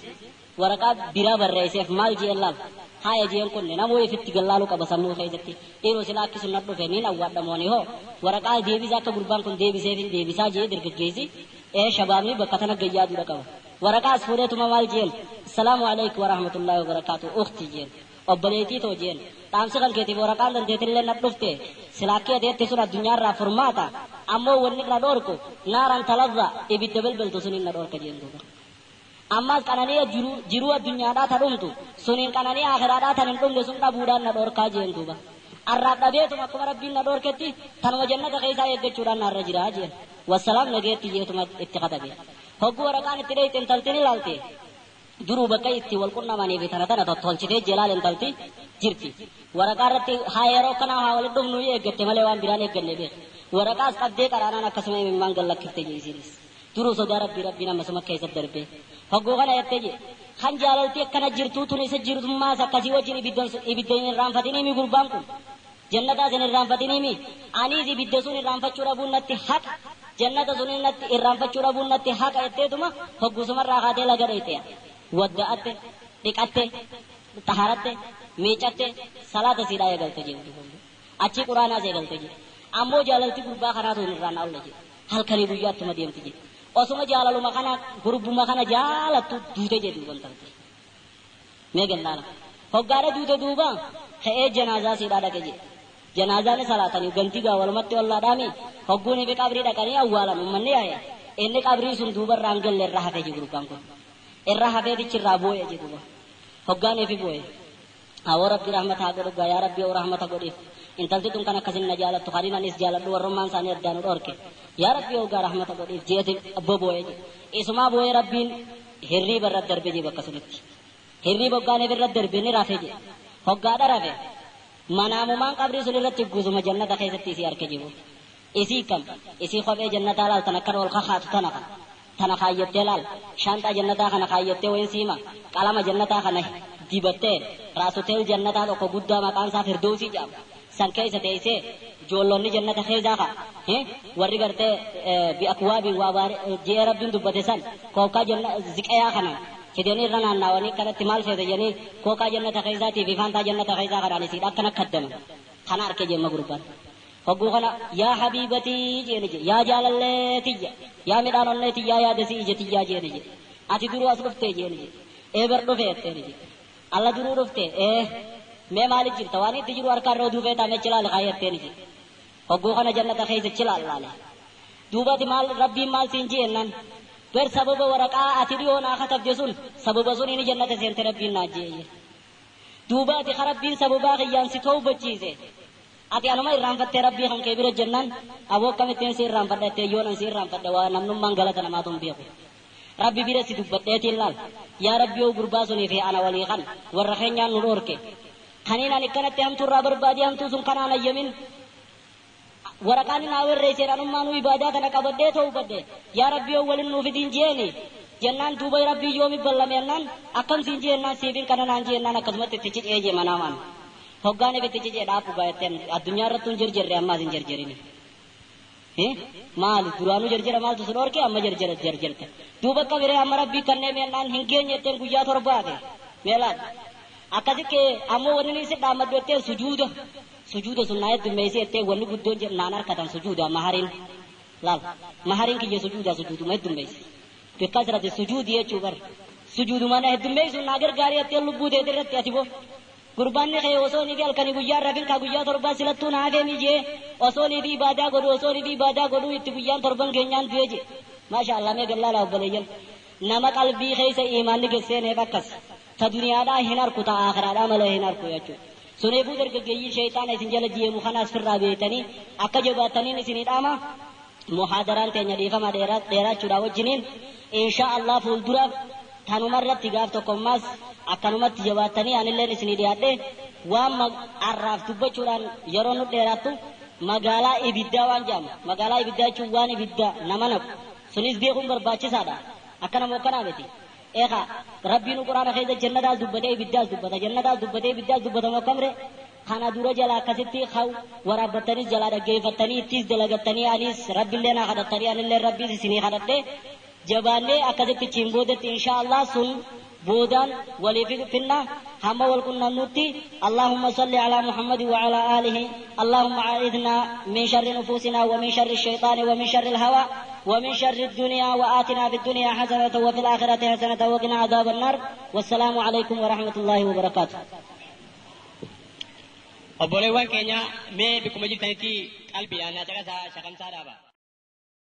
waraqaa biraa barreesseef maal ji'een laal. Haaya jeen kunne namuu ifitti gallaaluu qaba sammuu keessatti dhiiroo silaa akki sun na dhufe niin awwaadhamooni hoo waraqaa deebisaa akka gurbaan kun deebiseef hin deebisaa jee dargaggeessi ee shabaabni bakka tana gayyaaduudha qaba. Waraqaa as fuudheetuma maal jeen assalaamu alaikum warahmatullaahi wabarakaatu ukhti jeen obboleettii too jeen dhaamsi kan keetiif waraqaan dandeetillee na dhufte silaa akka ateetti sun addunyaarraa furmaata ammoo wanni irra dhoorku naaran talazza ibidda belbeltu suniin na dhoorka jeen duuba. Ammas qananii jiruu addunyaadhaa ta dhumtu suniin qananii akhiraadhaa tan hin dhumne sun dhabuudhaan na dhoorkaa jeen duuba. Arraaf dhabeetuma akkuma rabbiin na dhoorketti tanuma jannata keessaa eeggachuudhaan narra jiraa jeen. Wassalaam nageetti jeetuma itti katabe. Hogguu waraqaan itti dheeyte intalti ni laalte. Duruu bakka itti wal qunnamanii fi tana tana tottolchitee jelaal intalti jirti. Waraqaa irratti haa yeroo kanaa haa walitti dhufnu eeggatte malee waan biraan eegganne beek. Waraqaas qabdee qaraanaan akkasuma imimmaan gallakkifte jeesiinis. Duruu sodaa rabbii rabbiin ammasuma keessatti darbee. Hogguu kana jettee jee kan jaalalti akkana jirtuu tun isa jirtummaas akkasii wajjin ibidda hin irraanfatinii mi gurbaan kun jannataas hin irraanfatinii mi aniis ibidda sun irraanfachuu dhabuun natti haqa jannata sun natti irraanfachuu dhabuun natti haqa jetteetuma hogguusumarraa kaatee laga dheeyte wadda'atte dhiqatte xaharatte miicatte salaata siidhaa eegalte jee achi quraanaas eegalte jee ammoo jaalalti gurbaa kanaatu hin irraan oolle jee halkanii guyyaatuma deemti jee. Osuma jaalaluma kana gurbuma kana jaalattu duute jedhu bantalte. Mee gallaala. Hoggaadha duute duuba ka'ee janaazaa siidhaa dhaqe jedhe. Janaazaan salaatanii ganti gaa walumatti wallaadhaami hogguun fi qabrii dhaqanii awwaalan uummanni yaa'e. Inni qabrii sun duuba irraa hin galle irra hafee jiru gurbaan kun. Irra hafee irraa boo'e jedhu. Hoggaan fi boo'e. Awwa rabbi rahmata haa godhu gaa yaa rabbi rahmata godhiif. Intalti tun kan akkasin na jaalattu kaniin anis jaaladhu warrummaan isaanii addaan dhorke. Yaa rabbi ogaa rahmata godhiif jeeti boboo'ee jedhe. Isumaa boo'ee rabbiin hirriiba irra darbe jee bakka sunitti. Hirriiba hoggaan irra darbe ni rafe jedhe. Hoggaadha rafe. Manaamumaan qabrii sun irratti guuzuma jannata keessatti isii arke jiru. Isii kam isii kophee jannataa laal tan akkana ol kakaatu tana kan. Tana kaayyattee laal shaanxaa jannataa kana kaayyattee wayin siima qalama jannataa kana dibattee raasuteel jannataa tokko guddaa maqaan isaa Firdoosii jedhama. San keessa teessee ijoollonni jannata keessaa ka warri gartee bi'akwaabiin waa jee rabbiin dubbate san kookaa janna ziqayaa kana fidanii irra naannawanii kanatti maal feete jedhanii kookaa jannata keessaatii fi faantaa jannata keessaa kanaan isiidha akkana kaddaman kana arke jemma gurbaan. Hogguu kana yaa habiibatii jeeni jedhe yaa jaalallee tiyya yaa midhaan onnee tiyyaa yaadasii ija tiyyaa jeeni jedhe ati duruu as dhuftee jeeni jedhe ee bar dhufee jetteeni jedhe alla duruu dhuftee ee mee maaliif jirta waan itti jiru harkaan irra duufee taa'ee chilaale kaayatteen jedhe hogguu kana jannata keessa chilaalaale duubati maal rabbiin maal siin jeennan ber sababa waraqaa ati dhiyoo naa katabde sun sababa sun inni jannata seente rabbiin naa jee duubaati ka rabbiin sababaa kiyyaan si toobachiise Ati anuma irraanfattee rabbii kan kee bira jennaan aboo akkamittiin si irraanfadha jettee yoon an si irraanfadhe waa namnummaan galata namaatu hin beeku. Rabbi bira si dubbadheetiin laal yaa rabbi yoo gurbaa sunii fi ana walii kan warra keenyaan nu dhoorke kaniin ani akkanatti hamtuu irraa barbaadee hamtuu sun kanaan ayyamin waraqaan naa werreesseen anummaa nu ibaadaa tana qabadhee ta'uu badde yaa rabbi yoo walin nuuf idiin jeeni jennaan duuba rabbii yoomi ballame jennaan akkam siin jeennaan siifin kana naan jeennaan akkasumatti itti cicee jee manaamaan hoggaan itti cicee dhaabu gaa'etteen addunyaa irratti hin jirjirre ammaas hin jirjirini. Maali duraanuu jirjira maaltu sun dhorke amma jirjira jirjirte duuba akka biree amma rabbii kanneen meellaan hin geenye jetteen guyyaa torbaate meelaan akkasitti ammoo wanni inni si dhaammadhu jetteen sujuuda sujuuda sun naa heddummeessee jettee wanni guddoon naan harkatan sujuuda mahariin laal mahariin kiyya sujuuda sujuuduma heddummeessi bikkasrati sujuudi jechuu bar sujuuduma na heddummeessu naa gargaarii jettee lubbuu teeti irratti ati boo gurbaanni kee osoo ni fi halkanii guyyaa rafin ka guyyaa torbaa silattuu naa hafee mijee osoo ni fi ibaadaa godhu osoo ni fi ibaadaa godhu itti guyyaan torban keenyaan du'e je maasha Allah mee gallaala obboleeyyan nama qalbii keessa imaanni gesseeneef akkas ta duniyaadhaa hin harku ta aakhiraadhaa malee hin harku jechuudha. Suneefuu dargaggeeyyii sheexaana isin jala jeemu kanaas firraa beeytanii akka jabaataniin isinii dhaama muhaadaraan teenya dhiifama dheeraachuudha wajjiniin insha Allah fuulduraaf tanumarratti gaaf tokkommaas akkanumatti jabaatanii anilleen isinii dhiyaadhe waan arraaf dubbachuudhaan yeroo nu dheeraattu magaalaa ibiddaa waan jedhamu magaalaa ibiddaa jechuun waan ibiddaa nama naqu sunis beekuun barbaachisaadha akkana moo akkanaa miti. Eegaa rabbiin quraana keessa jannataas dubbatee ibiddaas dubbata jannataas dubbatee ibiddaas dubbata moo akkamre kana dura jala akkasitti waraabbattaniis jalaa dhaggeeffattanii ittiis dalagattanii anis rabbiillee naa kadhattanii anillee rabbiis isinii kadhadhe jabaannee akkasitti chiin boodetti insha Allah sun boodaan waliif finna hamma wal qunnamnutti Allahumma salli ala Muhammad wa ala alihi Allahumma a'idna min sharri nufusina wa min sharri shaytaani wa min sharri al-hawa wa min sharri ad-dunya wa atina fid dunya hasanatan wa fil akhirati hasanatan wa qina adhaban nar wassalamu alaykum wa rahmatullahi wa barakatuh. Obboleewwan keenya mee bakkuma jirtanitti qalbiidhaan naa caqasaa shaqamsaa dhaaba.